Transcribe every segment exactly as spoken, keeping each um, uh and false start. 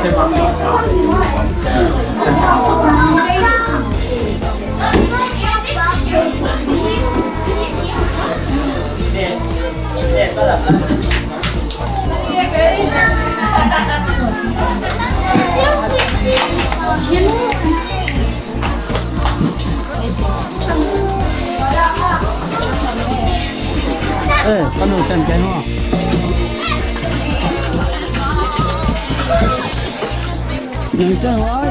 Eh, ka lungsim kei maw? Lungsim maw?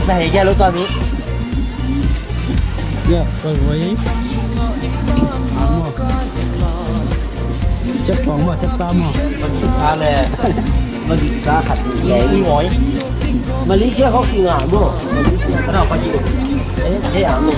Na hei kia lo tua mi. Ya, sa wai. Amo. Cep pong mo, cep ta mo. Sa le. Malaysia khat le i ngoi. Malaysia khawng ki ngah maw? Malaysia ka na pasi. Eh, eh, amo.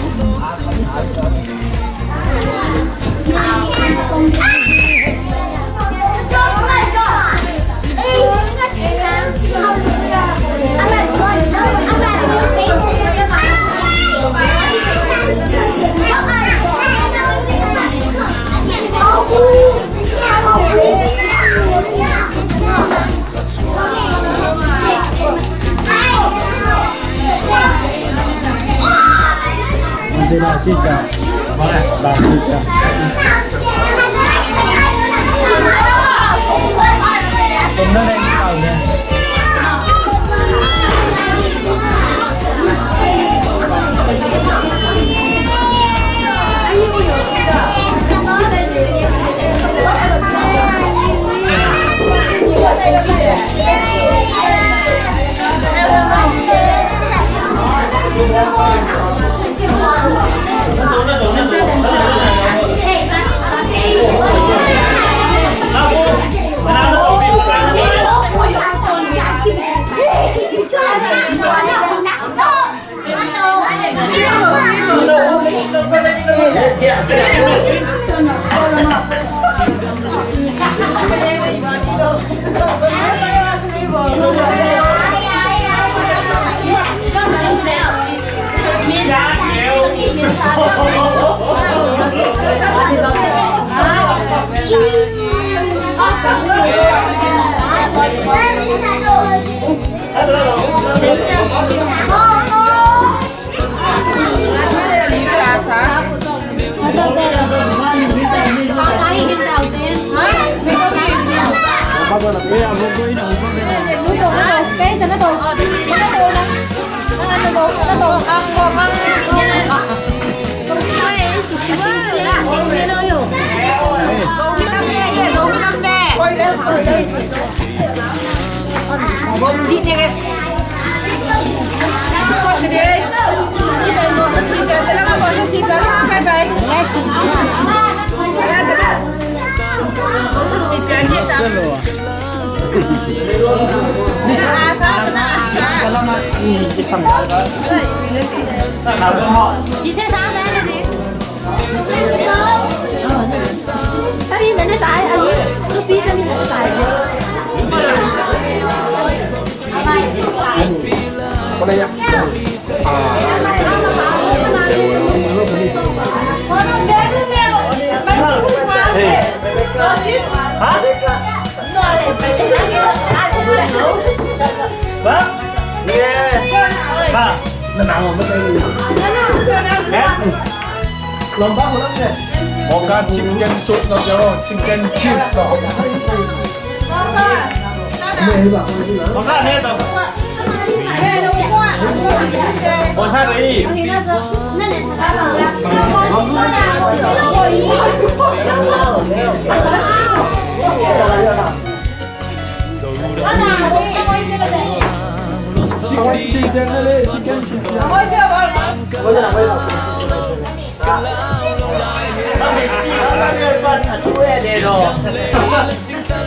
Hawker chicken soup tawh, chicken chip tawh.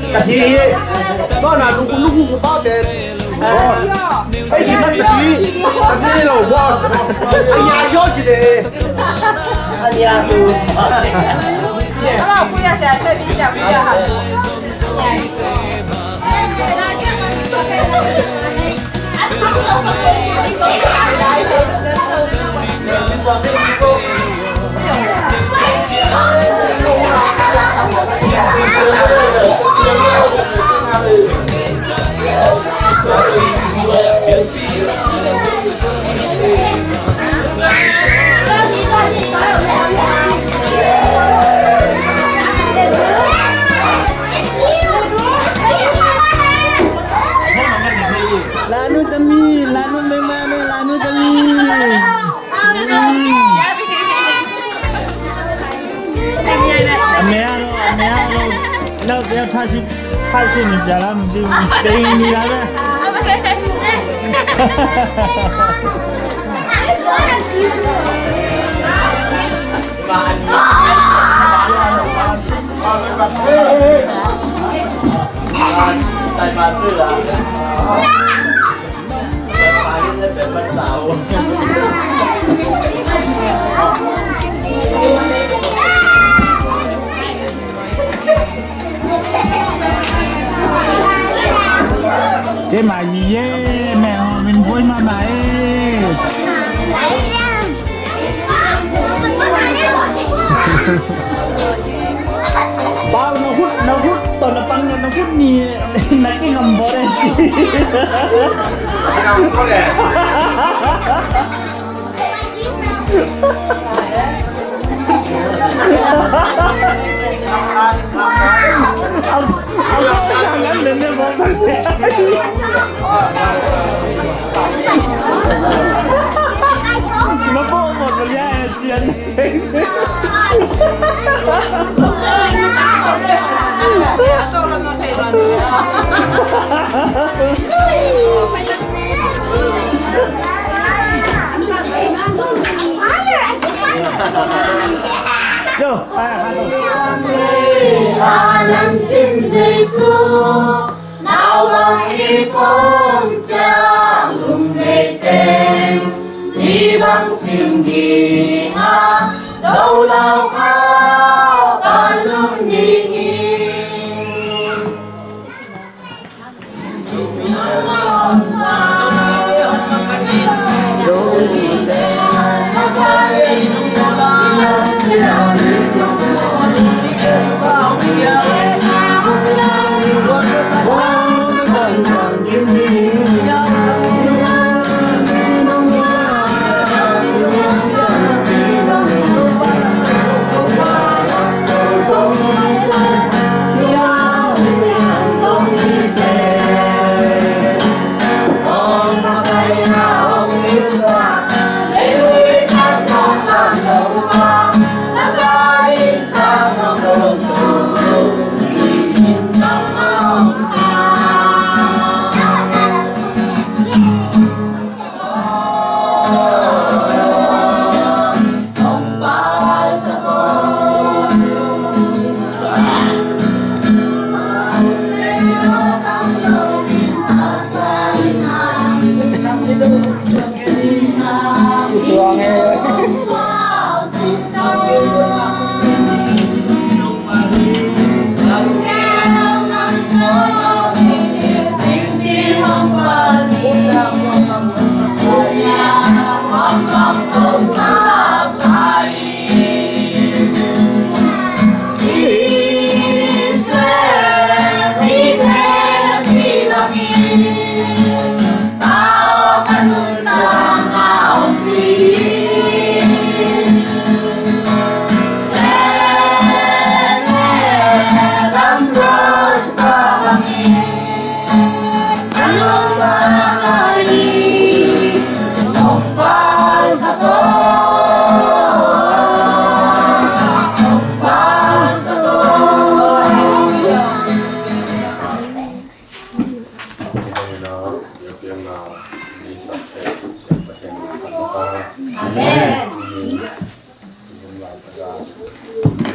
Ka thi hi. Tawna luku luku ku tawte. Ei, hi man ka thi. Ka thi lo, boss. Ei, ya, yo, ci de. Ani a tu. Lanu tami, lanu tami, lanu tami. A mea lo, a mea lo. Lo, lo, tha si, tha si ni pia lam, di, di ni la. Keimah hi e, meh hong min buai mahmah e. Pau, na khut, na khut tawh na pang, na khut ni na kingam bawh e. Yo, ai, ai, ai. A lam cin Jesu, nau bang i phawng ciang lungdei teng, mi bang cin ding a, zo lau kha, pan lung ding hi.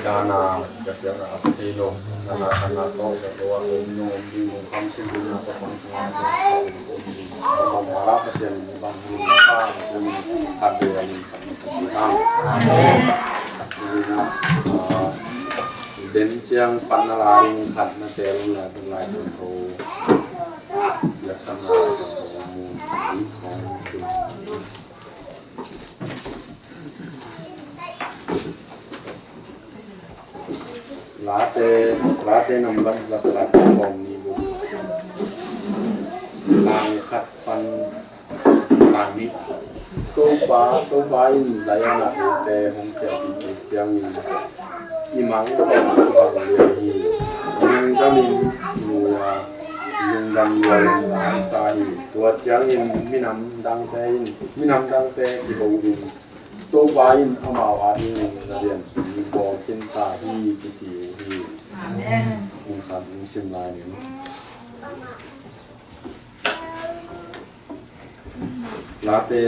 Dana, biakpiakna a thei lo, na sa khanna tawh, biak lo a om nung om ding, lungkham sin ding na, Topa sungah om ding, om ding, om ding, om ding, Pasian in bang ding, pa, om ding, khat ve a ding, khat na sa ding, khat ve na, ah, den ciang pan na la ding, khat na tel na ding, Lai Siangtho, biaksamna Lai Siangtho, mun, ding, kong sin. Late, Late nambat zakhat sawm nih guk. Tang khat pan tang nih. Topa, Topa in Zion ah eite hong ciahpih ciangin i mang tawh i bang liang hi. Lungdam in lui a, lungdam lua in la sa hi. Tua ciangin minam dangte in, minam dangte kiho in, Topa in amau adingin na lianpi bawl khin ta hi, kici uh hi. Amen. Hong khat hong sim lai ning. Late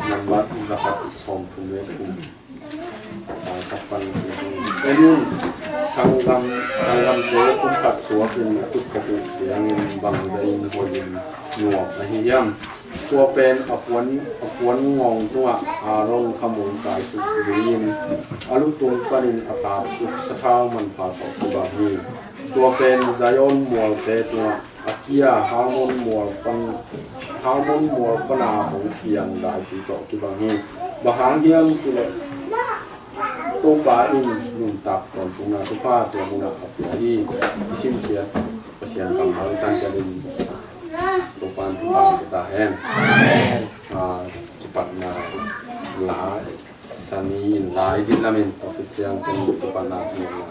nambat zakhat sawmthum le thum. Tang khat pan. En un, sanggam, sanggamte kum khat suak in a tut khat uh ciangin bangzah in hoih in nuam ahi hiam? Tua pen a puan, a puan ngawng tungah Aaron khamung kaisuk zui-in a lutung panin a taksuk sathau manpha tawh kibang hi. Tua pen Zion mualte tungah a kia Hermon mual pan, Hermon mual pana hong piang daipi tawh kibang hi. Bang hang hiam cih leh Topa in nuntak tawntungna thupha tua munah a pia hi. I simkhiat Pasian kammal i tan ciangin Topa in thupha pia ta hen. Ah, kipatna la, Sani in la i din lamin tua khit ciangin kipatna pia la.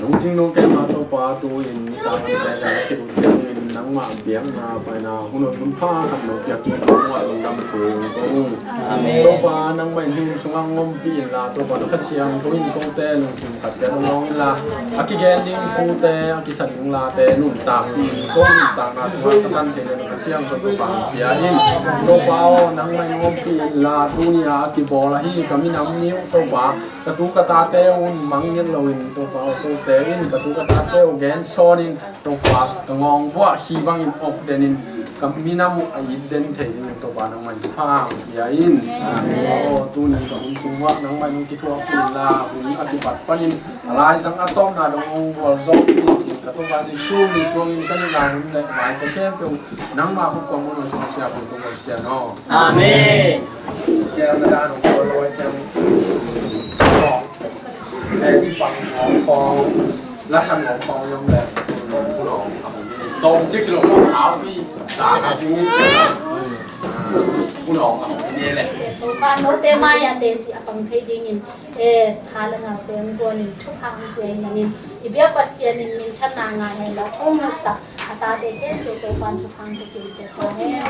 Nungcing nungkem a Topa, tu-in nitang an pen a khit uh ciangin nangmah biakna paina hun hoih hun pha khat nong piak ding Topa lungdam thu kong. Amen. Topa, nangmah in hih hun sungah hong ompih inla, Topa, na Kha Siangtho in kote lungsim khat ciat hong lawng inla, a kigen ding thute, a kisa ding late nuntakpih in, ko nuntakna sungah ka tan thei le na Kha Siangtho Topa hong pia in. Topa aw, nangmah in hong ompih inla, tuni-a a kibawl ahi ka minam nih uh Topa, ka tu ka tate un mangngilh loin, Topa aw, kote in ka tu ka tate uh gensawn in, Topa, ka ngawng vuah Khi bangin op denin ka minam uh a it den thei dingin Topa nangmah in thupha hong pia in. Amen. Aw, tuni ka hun sung uah nangmah in hong kithuahpih inla, hun a kipat panin a laizang a tawpna dong hong gualzawhpih in, ka Topa Jesu min suangin ka neihna hun le maite khempeuh nangmah khut kuang mun hong sung piak hong tung hong sian aw. Amen. Kiang na dan hong kual lo ai ciang. Eh, ci pang hong khawng, la san hong khawng yom le, hong khawng a hong ni. Dong ci kilo hong khawng pi, ta ka pi. Ah, hong khawng a hong ni le. Topa note mai-ah teci a pang thei dingin, eh, tha le ngaute hong guanin thupha hong pia in manin, i biak Pasian in minthanna ngah hen la, hong ngahsak a tate khempeuh Topa in thupha hong pia in ci ta hen.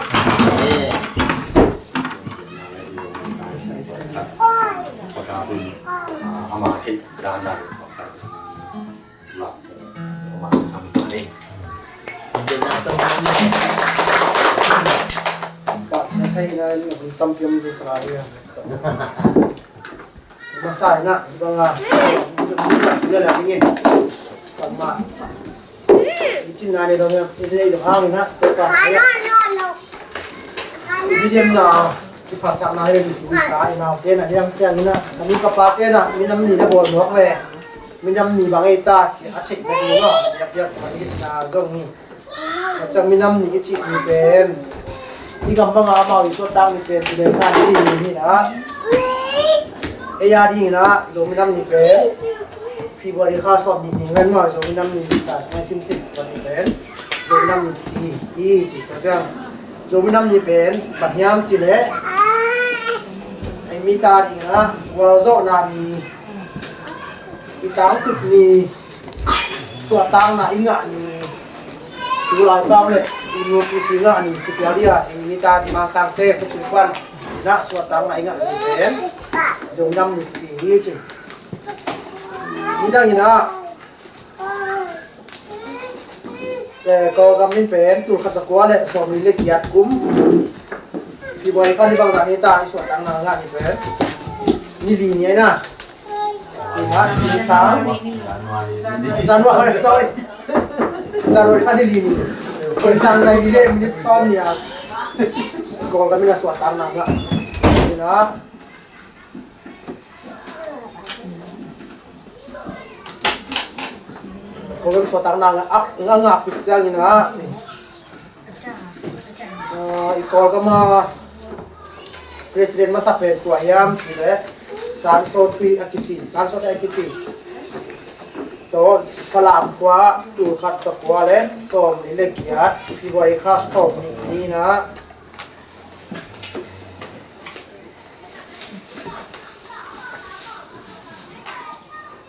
Masa ina, dia lah ingin. Sama. Icin na ni dong ya, ini dong hang ina. Topa. Medium na kiphatsakna hi lo ding, tu ka i naute na, niang ciang ina, ka nu ka pate na minam ni na bawl mawk ve. Minam ni bang ei ta ci a theih na ding lo, yak yak bang ei ta zong ni. Macam minam ni i cih ni pen, i gam bangah amau i suahtak ni pen tu le khan i ni ni na. Ei a ding ina, Zo minam ni pen February kha sawm nih ni ngan maw, Zo minam ni ta, ngai simsim, Zo minam ni pen Zo minam ni ci hi, i ci ta ciang. Zo minam ni pen bang hiam cih leh, ei mi ta dingin ah gualzawhna ni, i tangtut ni, suahtakna i ngah ni, tu laupau le i nupi si ngah ni, ci pial dia, ei mi ta ding Mangkangte khut sung pan na suahtakna i ngah ni pen Zo minam ni ci hi ci. Midang in ah, eh, Kawlgam in pen tul khat za kua le sawmli le giat kum February kha ni bang zah ni ta i suahtakna ngah ni pen ni li ni ai na. Ni ngah ni sang. January, sorry. January kha ni li ni. Ni sang nai li le minit sawm ni a Kawlgam in a suahtakna ngah ni na. Kawlgam suahtakna ngah, ngah, ngah pik ciangin ah ci. Ah, i Kawlgam a president masa pen kua hiam cih leh Sanso Tui a kici, Sanso Tui a kici. Tawh Falam khua tul khat za kua le sawmli le giat February kha sawm nih ni na.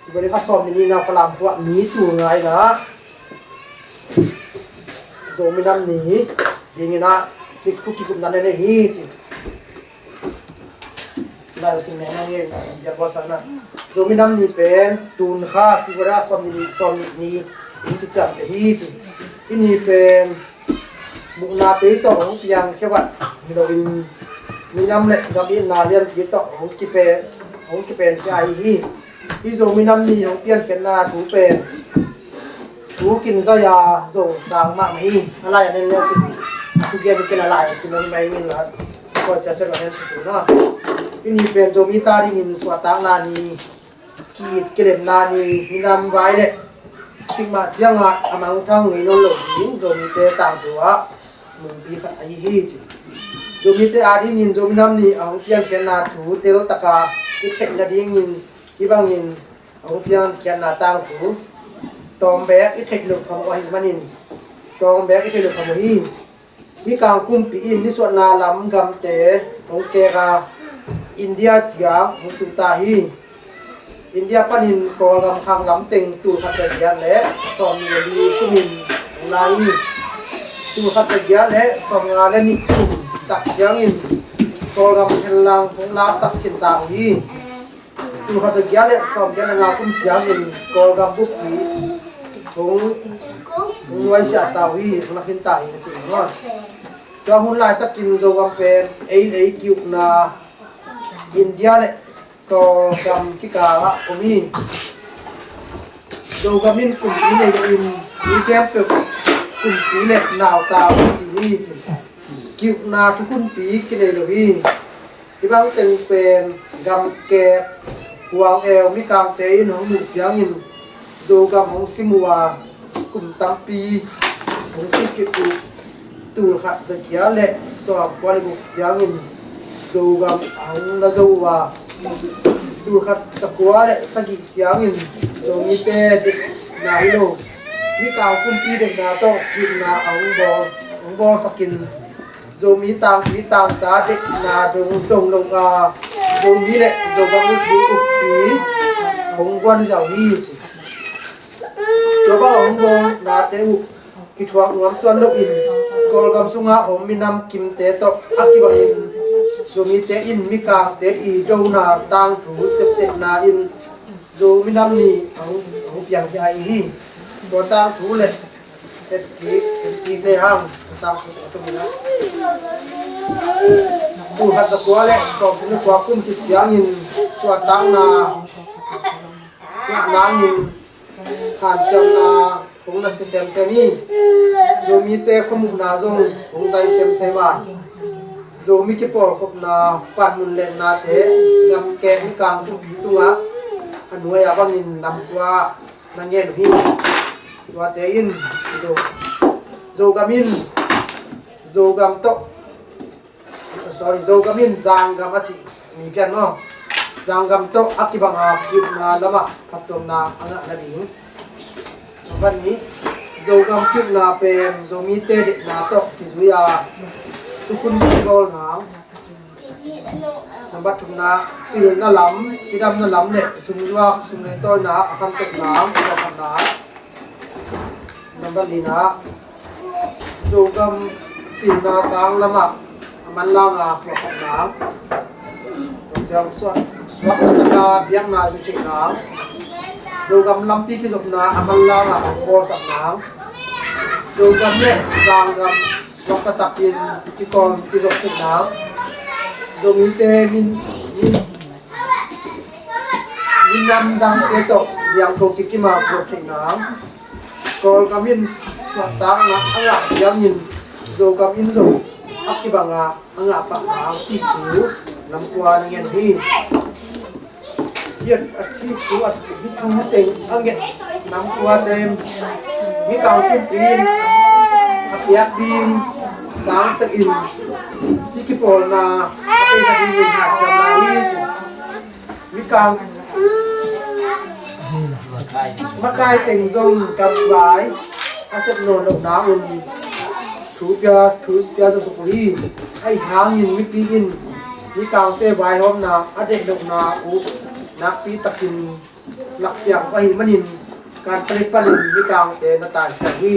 February kha sawm nih ni na Falam khua mi tul nga in ah Zo minam ni dingin ah kik thu kikupna nei hi ci. Lai sing ne na nge, ya bawlsa na. Zo minam ni pen tun kha February sawm nih ni, sawm nih ni in kiciamteh hi ci. Hih ni pen mukna tei tawh hong piangkhia vat hi loin, minam le gam itna lianpi tawh hong kipen, hong kipenkhia ahi hi. Hih Zo minam ni hong piankhiatna thu pen thu kin zai-a Zo sang mahmah hi. A lai a nen lian cin, a thugen ken a lai a cin hong mai ngin la, koi ciaciat a nen susu na. Hih ni pen Zomi ta dingin suahtakna ni, ki-it kilemna ni, minam vai le cikmah ciangah a mangthang ngei nawn lo ding Zomite tangthu ah munpi khat ahi hi ci. Zomite adingin Zo minam ni a hong piankhiatna thu teltaka i theih nadingin hih bangin a hong piankhiatna tangthu tawm beek i theih loh phamawh ahih manin tawm beek i theih loh phamawh hi. Mikang kumpi in nisuahna lam gamte hong kek a, India ciang hong tung ta hi. India panin Kawlgam khang lam teng tul khat za giat le sawm nih le li kumin hong lai hi. Tul khat za giat le sawm nga le nih kum tak ciangin Kawlgam henlang hong laksak khin ta uh hi. Tul khat za giat le sawm giat le nga kum ciangin Kawlgam buppi hong, hong nuaisiah ta uh hi, hong lakhin ta hi na ci uh hi. Tua hun laitakin Zogam pen ei le ei ki-ukna India le Kawlgam kikal ah om hi. Zogam in kumpi nei loin mi khempeuh kumpi le nautang ci hi ci. Ki-ukna thukhunpi kinei lo hi. Hih bang teng pen gamkek, huang eu, Mikangte in hong muh ciangin Zogam hong sim uh a, kum tampi hong sim kik uh. Tul khat za giat le sawm kua le guk ciangin Zogam a hong na zo uh a, tul khat za kua le sagih ciangin Zomite deihna hi lo, Mikang kumpi deihna tawh ki-ukna a hong bawl, hong bawlsakin Zomi tangpi tangta deihna dong, dong lo a, Zomi le Zogam ukpi ukpi hong guan ziau hi ci. Tua bang a hong bawlnate uh kithuak nuam tuan loin Kawlgam sunga om minam kimte tawh a kibangin Zomite in Mikangte i dona tangthu ciaptehna in Zo minam ni a hong, a hong piang hi hi. Tua tangthu le etkik, etkik le hang tangthu a tum ina. Tul khat za kua le sawmthum le kua kum khit ciangin suahtakna ngah nangin hanciamna hong nasia semsem hi. Zomite khuamuhna zong hong zai semsem a, Zomi kipawlkhopna panmun lennate gamkek Mikang kumpi tungah a nuai-a bangin namkua na ngen uh hi. Tuate in Zo, Zogam in Zogam tawh, sorry, Zogam in Zanggam a cih mi pian maw? Zanggam tawh a kibanga ki-ukna lamah phattuamna a ngah nading. Nambat nih, Zogam ki-ukna pen Zomite deihna tawh kizui a, thukhun kibawlna. Nambat thumna, pilna lam, cidamna lam le sumzuak sumleitawina a khantohna, a khantohna. Nambat lina, Zogam pilna sang lamah a manlanga huakhopna. Siang suak, suak taka biakna zucihna. Zogam lampi kizopna a manlanga a bawlsakna. Zogam le Zanggam suak taktakin kikawm kizop theihna. Zomite min, min, minam dangte tawh liangko kikima kizop theihna. Kawlgam in suahtakna a ngah ciangin Zogam in zong a kibanga a ngah pahna cih thu namkua na ngen hi. Hih a, hih thu a, hih thu teng a nget namkuate Mikang kumpi in a piak ding sangsakin hih kipawlna a peina dingin hanciamna hi ci. Mikang makai teng zong gamvai a sep nawn lohna un thu pia, thu pia zawsuk uh hi. Ahi hangin mipi in Mikangte vaihawmna a deih lohna uh nakpi takin lakpiak uh ahih manin kan palik panin Mikangte na taikhiat hi.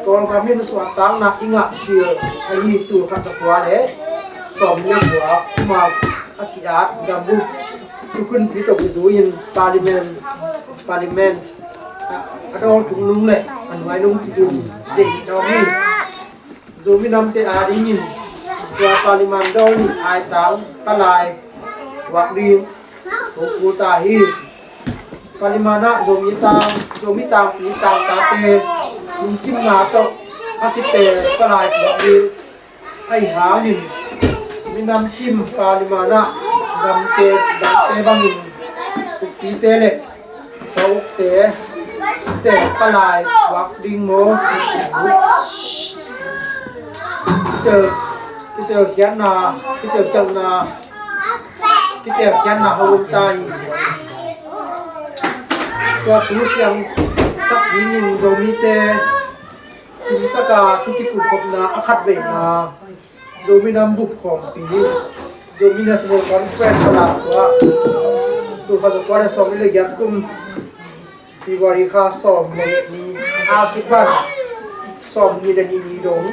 Kawlgam in suahtakna i ngah cil ahi tul khat za kua le sawmnih le kua kumal a ki-at gambup thukhunpi tawh kizui-in parliament, parliament a, a dawl tungnung le a nuainung ci-in deih dawng hi. Zomi namte adingin tua parliament dawl nih aitang palai vuak ding hong kul ta hi. Parliament ah Zomi tang, Zomi tangpi tangtate lungkimna tawh a kiteel palai puak ding ahi hangin minam kim parliament ah gamte, gamte bangin ukpite le tua ukte teel palai puak ding maw ci. Kiteel, kiteelkhiatna, kiteelkhiatna, kiteelkhiatna hong om ta hi. Tua thu siangsak dingin Zomite cintaka thu kikupkhopna a khatveina Zomi Nam Bup Khawmpi, Zomi National Conference a lak tua, tul khat za kua le sawmli le giat kum February kha sawm le nih ni a kipan sawmnih le nih ni dong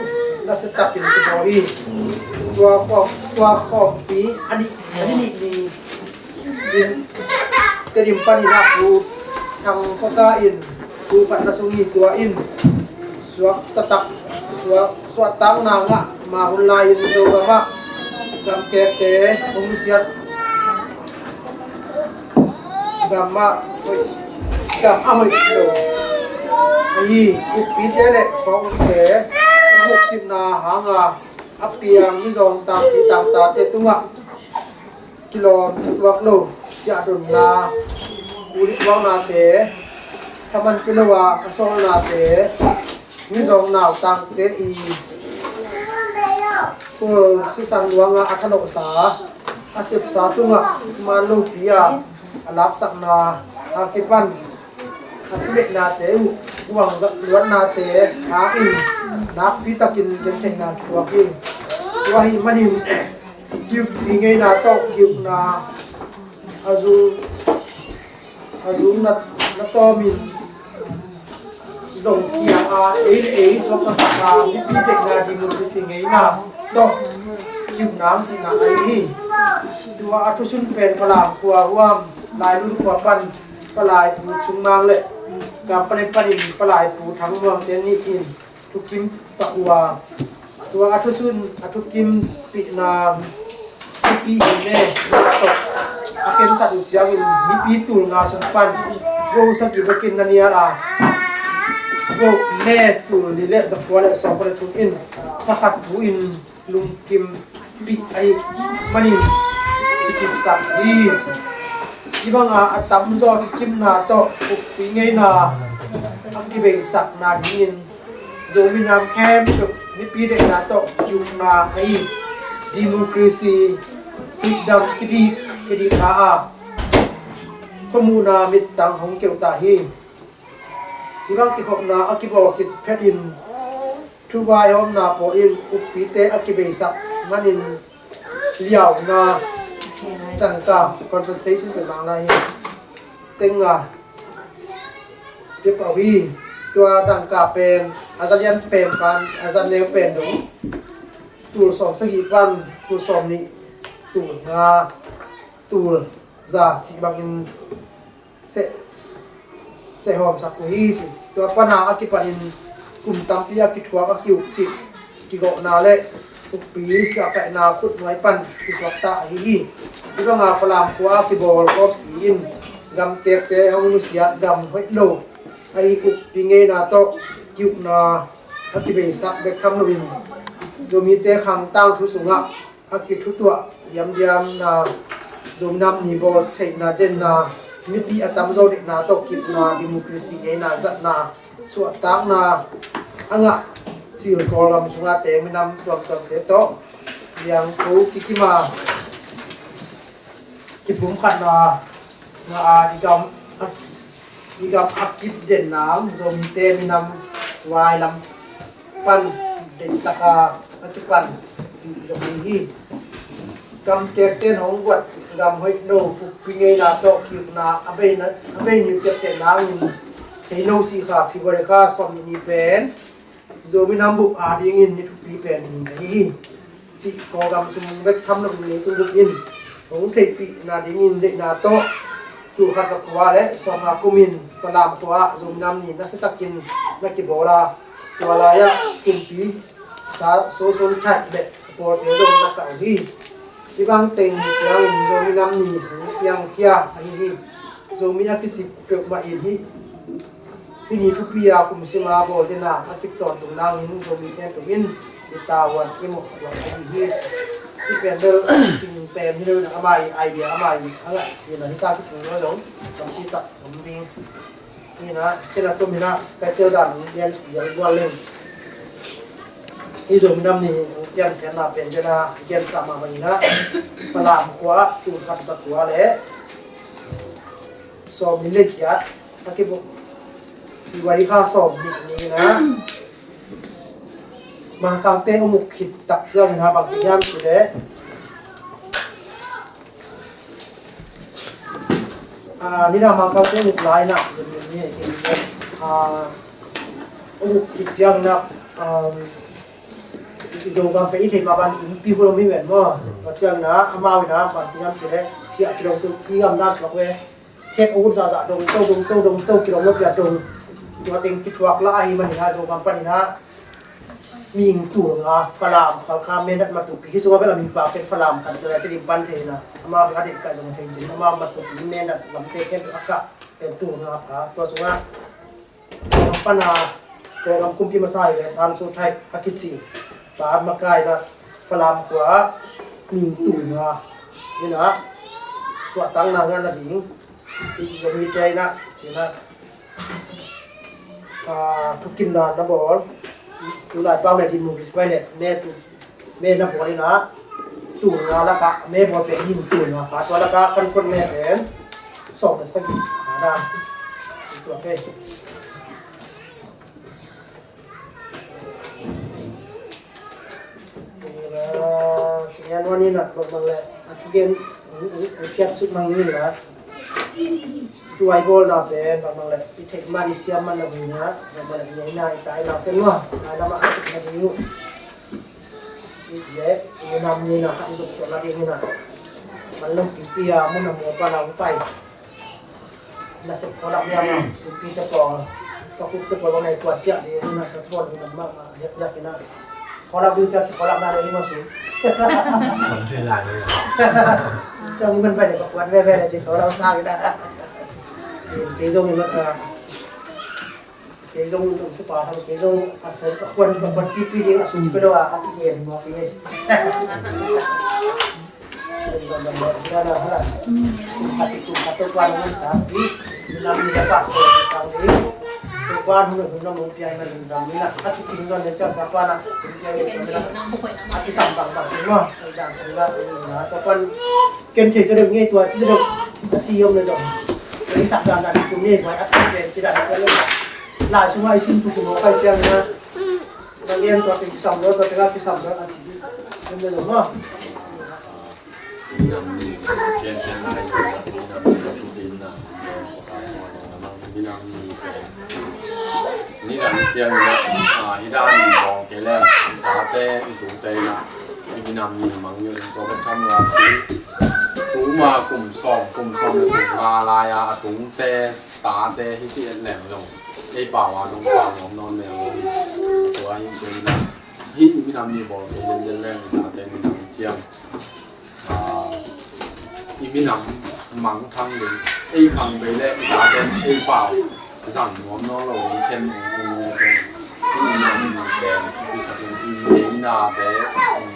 nasia takin kibawl hi. Tua khawm, tua khawmpi a nih, a nih nih ni in Tedim panin a Pu Thang Paka in pu patna sung hi. Tua in suak taktak, suak, suahtakna ngah ma hun lai-in Zogam ah gamkekte hong nusiat, gam a hoih, gam a hoih lo Ahi, kuppite le khawngte a hukcipna hanga a piang mizawng tangpi tangtate tungah kilawm tuak lo siahdonna, kuli tuaknate, thaman pia lo a a sawlnate, mizawng nautangte i kul sisan luanga a thanawhsa, a sepsa tungah man lopi a a laksakna a kipan a thunehnate uh, uang luatnate hangin nakpi takin gentheihna kituak hi. Tua ahih manin kiukpi ngeina tawh kiukna a zung, a zung na, na tawmin dongkia a ei le ei suakta taka mipi deihna democracy ngeina tawh kiukna ang cihna ahi hi. Tua a thusun pen Falam khua huam Lailun khua pan Palai Pu Cung Mang le Kampale panin Palai Pu Thang Muang te nih in thukim pah uh a, tua a thusun a thukimpihna thupi in ne tawh a khensat uh ciangin mipi tul nga sung pan vote sagih bekin na nial a, vote ne tul nih le zakua le sawmkua le thum in pakhat pu in lungkimpih ahih manin kikipsak hi. Hih banga a tamzaw thukkimna tawh ukpi ngeina a kibeisakna dingin Zomi nam khempeuh mipi deihna tawh kiukna ahi democracy tuihdam kidik kidik a, a khuamuhna mittang hong keuh ta hi. Hih bang kikhopna a kibawl khit phetin thuvaihawmna pawl in ukpite a kibeisak manin liauna tangka compensation pe mang lai hi. Tenga pia pah uh hi. Tua tangka pen a za lian pen pan a za neu pen dong tul sawm sagih pan tul sawm nih, tul nga, tul za cih bangin seh, sehawmsak uh hi ci. Tua pana a kipanin kum tampi a kithuak a kiukcip kigawhna le ukpi siahkaihna khutnuai pan kisuakta ahi hi. Hih banga Falam khua a kibawl kawmpi in gamtekte hong nusiat gam hoih lo ahi ukpi ngeina tawh kiukna a kibeisak bek tham loin Zomite khang tangthu sungah a kithutuah diamdiamna Zomi Nam Ni bawl theihna denna mipi a tamzaw deihna tawh kipna democracy ngeina zatna suahtakna a ngah Cil Kawlgam sunga teng minam tuamtuamte tawh liangko kikima kipumkhatna ngah a i gam a i gam a kip den nang Zomite minam vai lam pan deihtaka a kipan ding hi. Gamtekte in hong guat gam hoih lo ukpi ngeina tawh kiukna a bei na a bei ni ciapteh nangin thei lo sih kha February kha sawm ni pen Zomi nam bup a dingin ni thupi pen ni ahi hi. Cih Kawlgam sung bek tham lo in leitung bup in hong theihpih nadingin deihna tawh tul khat za kua le sawmnga kumin Falam khua ah Zomi Nam Ni nasiatakin na kibawl a, tua lai-ah kumpi sa Sosonthai le a pawlte zong na kah uh hi. Hih bang teng ciangin Zomi Nam Ni hong piangkhia ahi hi. Zomi a kici peuhmah in hih Hih ni thupi a kum sima bawl dena a kip tawntung nangin Zomi khempeuh in i tavuan i mawh tuak ahi hi. Hih pen bel cing pen hi lo in ama i idea ama i a ngah hi na hisa kicing lo zong tampi tak om ding. Hi na kena tum hi na kai tel dan lian suk lian gual leng. Hi Zomi Nam Ni kian khiatna pen dena kian sa mah bang hi na Falam khua ah tul khat za kua le sawm ni le giat a kibuk February kha sawm nih ni na Mangkangte a muk khit tak ciangin ha bang ci hiam ci le, ah, nidang Mangkangte a muk lai na ni ah, a muk khit ciangin ah, um, i Zogam pen i theih mah ban umpi hulo mi ven maw. Tua ciangin ah amau in ah bang ci hiam ci le siah kilawm tu kigam dan suak ve. Thet a ut zahzah dong to dong to dong to kilawm lo pia dong. Tua teng kithuak lah ahi manin ah Zogam panin ah mihing tul nga Falam Khalkha Mendat Matupi hi sungah bel a mihing pa pen Falam khat tua lai tedin pan thei na amau a deih kai zong thei cin amau Matupi Mendat lamte ken a kah pen tul nga pha tua sungah pana Kawlgam kumpi masa hi le San Sot Thaih a kici pa makaina Falam khua ah ming tul nga ina suahtakna ngahna ding i mite ina cina, ah, thukimna na bawl. Tulai pau le democracy pai le me tu me na bawl ina tul nga lakah me bawl pen ming tul nga pa tua lakah kan kuat me pen sawm le sagih a dan tua kei. Ina, ina nuan ina bang bang le a thugen, a phiat suk mang ina. Tuai bawlna pen bang bang le i theih man i siam man lo ina bang bang le ina i tai lau ten nuan ai lamah a thukna ding uh. I le i nam nina khat i zuk suah la ding ina. Man lo pipi a mun a mua pa lau pai. Nasep kholak liang a sumpi te pawl, ka khup te pawl bang nai tua ciah ding ina ka pawl ina mahmah liakliak ina. Kholak ding ciah kikholak na ding ina sum. Kon thei lai ina. Ciang i man pai le ka kuan veve le ci kholak sa ina. Kei zong ina, ah, kei zong ina kupa sa kei zong a sa ka kuan ka kuan pipi ding a sum pe lo a a ti ngen mo kei. Ken thei zaw deuh ngei tua ci zaw deuh a ci om le zaw. Ken i sak dan dan kum nei buai a pen ci dan lai sungah i sim suk kum a kai ciang na. Bang gen tua teng kisam lo, tua teng a kisam lo, a ci. Ken le zaw ma. Minam ni, ken ken lai, minam ni, minam ni, minam ni, ni dan ciang na, ah, hi dan ni mong kei le, tate, i tute na, i minam ni mang ni, tua ka tham la, tu ma kum sawm, kum sawm le kum nga lai a, a tute, tate, hi ci et leng zong, ei pau a nong pau nong non leng zong, tua hi tua na, hi i minam ni bawl kei leng leng leng, tate minam ciang. Ah, i minam mangthang ding, ei khang bei le i taten ei pau zang nuam nawn lo ding sem ung ung ung pen i minam pen i sak in i neinate, um,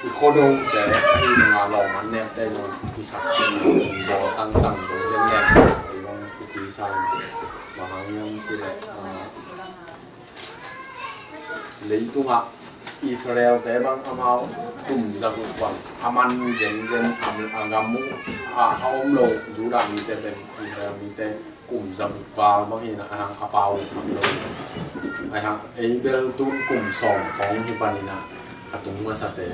i khuadongte, i nga lawm an nekte zong i sak in bawl tangtang dong den len i zong i pi sa in. Bang hang hiam cih leh, ah, leitungah Israel-te bang amau kum zaguk bang a man zenzen a, a gam uh a, a om lo Judah mite pen Israel mite kum zaguk val bang hi na a, a pau uh man lo. A hang ei bel tun kum sawm khawng hi panin a, a tung masate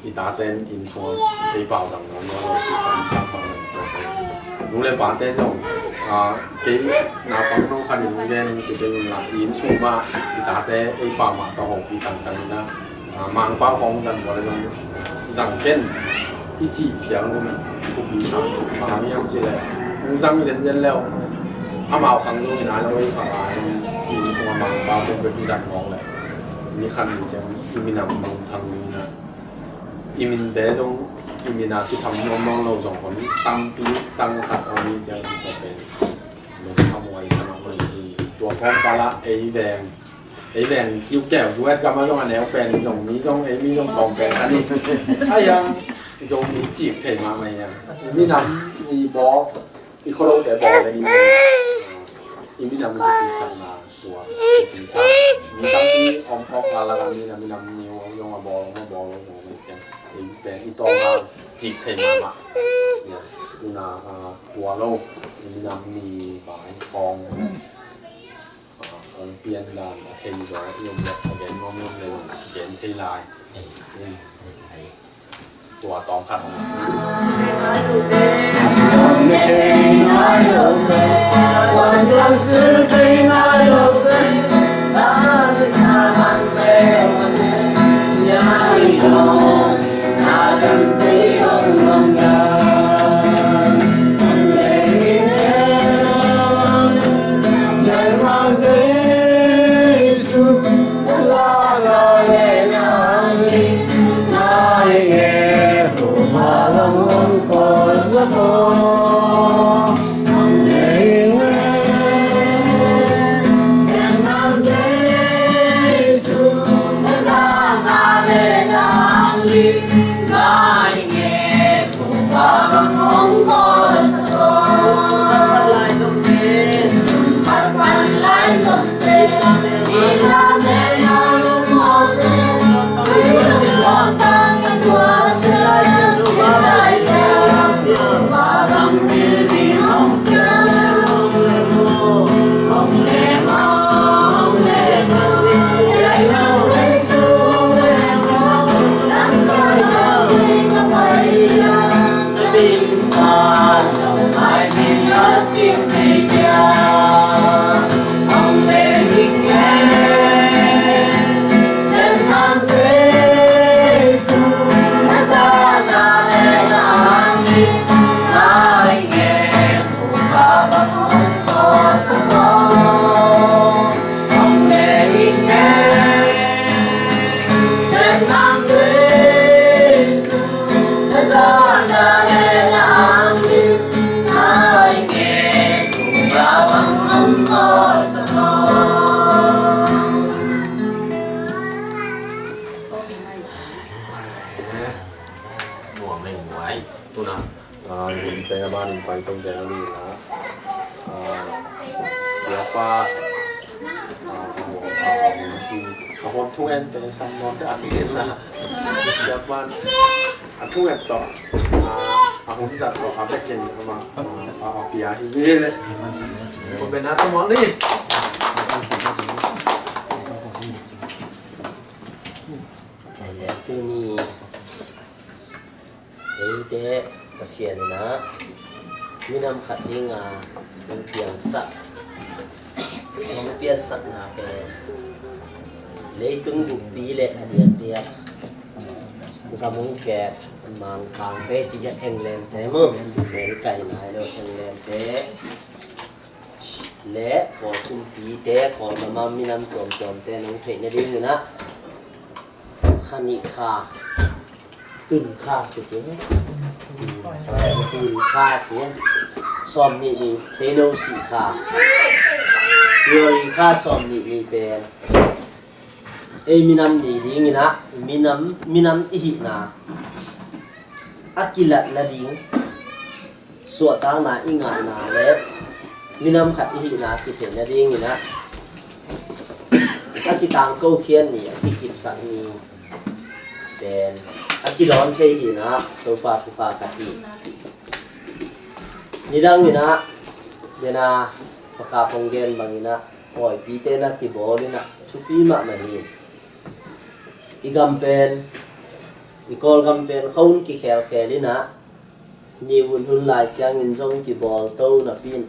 i taten inn sungah ei pau dang nawn nawn lo ci pan pan pan lo tawh. Nu le paten zong, ah, kei naupang no khat in gen ci kei un la, i inn sung mah i tate ei pau mah tawh hopih tangtang in a, ah, Mangpau khawng zang bual zong zang ken i cih phial lo mi thupi sa. Bang hang hiam cih leh hong zang zenzen leu amau khang zong i nai lo ei khang a, i inn sungah Mangpau tung pek i zat mawk leh ni khat ni ciang i minam mangthang ni na. I minte zong i min a kisam nuam nawn lo zong hon tampi tang khat om hi ciang hi tua pen lungkham huai sa mahmah hi. Tua khawng kal ah ei veng, ei veng kiu keu U S gam ah zong a neu pen zong mi zong ei mi zong pawng pen a ni. A hiang Zomi cik thei mahmah hiang i minam i bawl i khualote bawl le ni. I minam i kisakna tua i kisak mi tampi om khawk a lak a mi na minam ni hong zong a bawl hong a bawl hong hong ciang. I pen i tawng a cik thei mahmah. Tuna, ah, tua lo i minam ni bai khawng, ah, hong pian dan a thei zaw i om lek a gen nuam nuam le zong gen thei lai. Tua tawm khat. Nuam lei muai. Tuna. Ah, lim teng a ban in pai tong teng a ni na. Ah, siapa. Ah, a huam, a huam, a huam thungen teng sam nuam teng a ni na. Siapa. A thungen tawh. Ah, a hun zat tawh. A bekin ama. Ah, a pia hi ni le. Ko bena tawh mawk ni. Tuni eite Pasian in ah minam khat dinga hong piangsak, hong piansakna pen leitung buppi le a diakdiak gam hong kep Mangkangte, cih ciang Englandte maw, America hi nai lo Englandte le Kawl kumpite, Kawlgam a minam tuamtuamte nong theih nadingin ah kha nih kha, tun kha kici, tun kha ci, sawm nih ni, theino sih kha, February kha sawm nih ni pen ei minam ni dingin ah minam, minam i hihna a kilat nading, suahtakna i ngahna le minam khat i hihna kithei nadingin ah a kitangko khiat ni, a kikipsak ni pen a kidawn thei hi in ah Topa thupha ka hi. Nidangin ah dena paka pong gen bangin ah pawipite na kibawl in ah thupi mahmah hi. I gam pen, i Kawlgam pen khawng kikhelkhel in ah ni hun hun lai ciangin zong kibawl to napi in,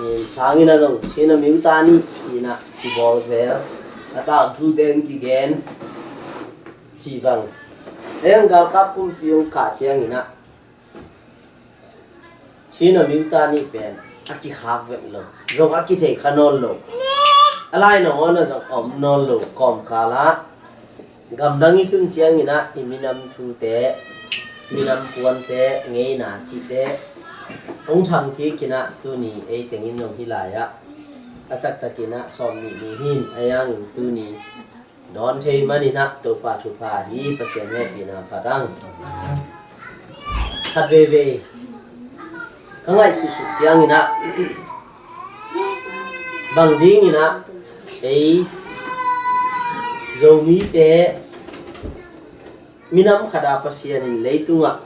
in sangin a zong Chin a miuta nih ci in ah kibawl zel, a tangthu teng kigen ci bang. Ei ang galkap kumpi hong kah ciangin ah Chin a miuta nih pen a kikhak vet lo, zong a kithei kha nawn lo. A lai nangawn ah zong a om nawn lo kawmkal ah gamdang i tun ciangin ah i minam thute, minam puante, ngeina cihte hong thang kik in ah tuni ei tengin zong hih lai ah a taktakin ah sawm nih ni hi in, a yangin tuni dawn thei manin ah Topa thupha hi. Pasian hehpihna phat ang. Khat veivei ka ngaihsutsut ciangin ah bang dingin ah ei Zomite minam khat a Pasian in leitungah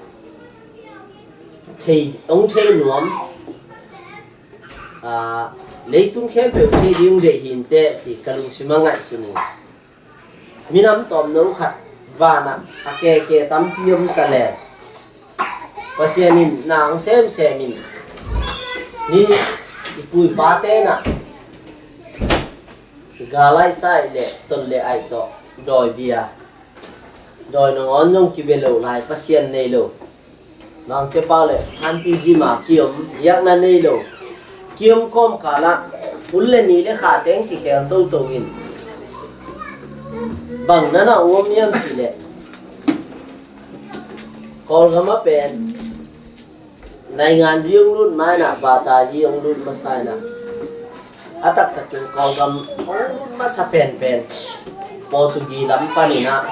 thei, hong thei nuam, ah, leitung khempeuh thei ding deih hi inteh ci ka lungsim a ngaihsun hi. Minam tawmno khat vanah a keke tampi om ta leh Pasian in nang semsem in ni i pu i pate in ah gal aihsa le ton le aih tawh dawi bia, dawi nangawn zong kibia lo lai Pasian nei lo. Mangte pau le pantheism a kiom, biakna nei lo, kiom kawmkal ah hun le ni le kha teng kikhel toto in bang na na om hiam cih leh Kawlgam ah pen nainganzi hong lut ma in ah, batazi hong lut masa in ah, a taktakin Kawlgam hong lut masa penpen Portugi lam panin ah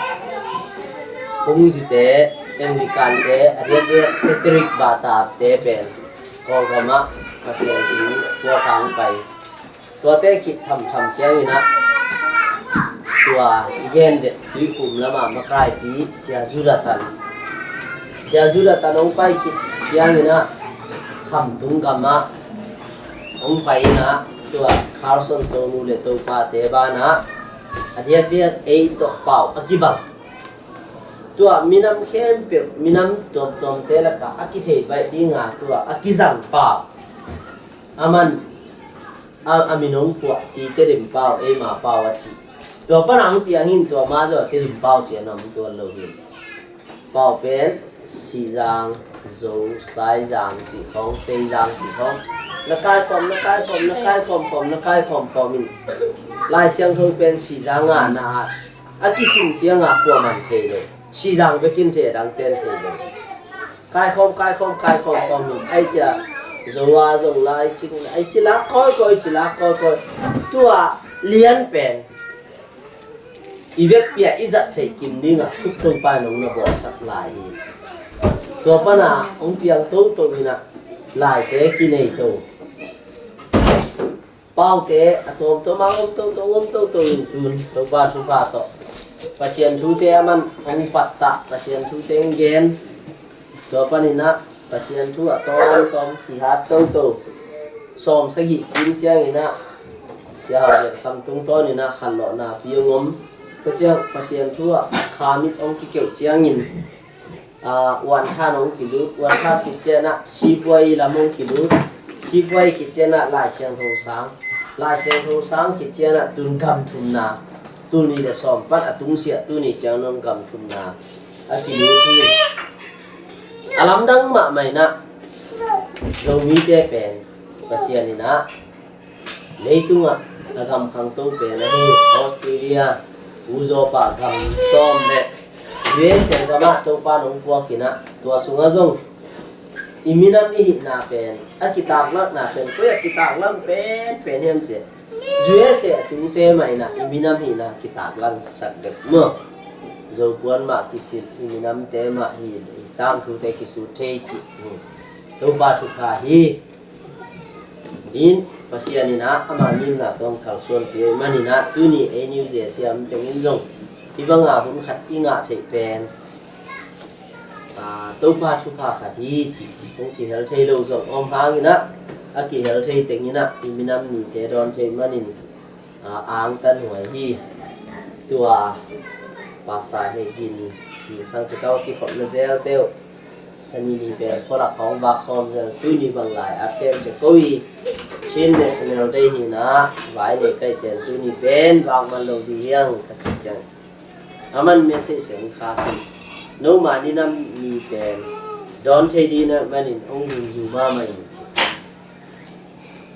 Phungzite, Anglican te, a diakdiak Catholic bata te pen Kawlgam ah Pasian thu puak hang pai. Tuate khit thamtham ciangin ah tua i gen det Tuiphum lamah makaipi Sia Judah Tan, Sia Judah Tan hong pai khit ciangin ah Khamtung gamah hong pai in ah tua Carson Tonu le Topate banah a diakdiak ei tawh pau a kibang. Tua minam khempeuh, minam tuamtuamte lakah a kithei baih dinga tua a kizang pau, a man a, a min hong phuah Ti Tedim pau, eima pau a ci. Tua pana hong piang hin tua ma zawh Tedim pau ci a na om tuan lo hi. Pau pen Sihzang, Zo, Saizang cih khawng, Teizang cih khawng na kaikhawm, na kaikhawm, na kaikhawm khawm, na kaikhawm khawm in Lai Siangtho pen Sihzang a na at a kisim ciangah kuaman thei lo. Sihzang bekin thei, a dangten thei lo. Kaikhawm, kaikhawm, kaikhawm khawm in ai cia Zo a zong Lai Cing, ai ci lak kawikawi, ci lak kawikawi. Tua lian pen i vekpi-ah i zat theih kim dingah thuk Topa in hong na bawlsak lai hi. Tua pana hong piang toto in ah laite kinei to. Paute a tuamtuam a om toto, om toto in tun Topa thupha tawh Pasian thute a man hong pattah, Pasian thute hong gen. Tua panin ah Pasian thu a tawmtawm kihat toto. Sawm sagih kim ciangin ah Sia Hau Lian Kham tungtawnin ah khanlawhna pi hong om. Tua ciang Pasian thu ah khamit hong kikeuh ciangin, aa, Uanthan hong kilut, Uanthan khit cianah Sipuai lam hong kilut, Sipuai khit cianah Lai Siangtho sang, Lai Siangtho sang khit cianah tun gam thumna, tul nih le sawm pan a tungsiah tuni ciang nong gam thumna a kilut hi. A lamdang mahmah in ah Zomite pen Pasian in ah leitungah a gam khangto pen ahi Australia, U Zawpa gam sawm le U S A gamah Topa nong puak in ah tua sungah zong i minam i hihna pen, a kitaklakna pen, koi a kitaklak pen pen hiam cih U S A tute mah in ah i minam hihna kitaklaksak dek maw? Zopuan mah kisit i minamte mah hi, i tangthute kisut thei cih hi. Topa thupha hi. In Pasian in ah ama ngimna tawh kalsuanpih ahih manin ah tuni ei New Jersey a om tengin zong hih banga hun khat i ngah theih pen, aa, Topa thupha khat hi cih hong kihel thei lo zong om hangin ah a kihel thei tengin ah i minam nite dawn thei manin, aa, angtan huai hi. Tua Pastor Hegin sang cikau kikhopna zelte uh Sani ni pen khualak khawng vak khawm zel, tuni bang lai a kem cia ko hi. Chin National Day hi na, vai nei kai cian tuni pen vak man lo di hiang ka ci ciang. A man message seng kha hi. No ma ni nam ni pen dawn thei di na manin ong ding zu ma mai ni ci.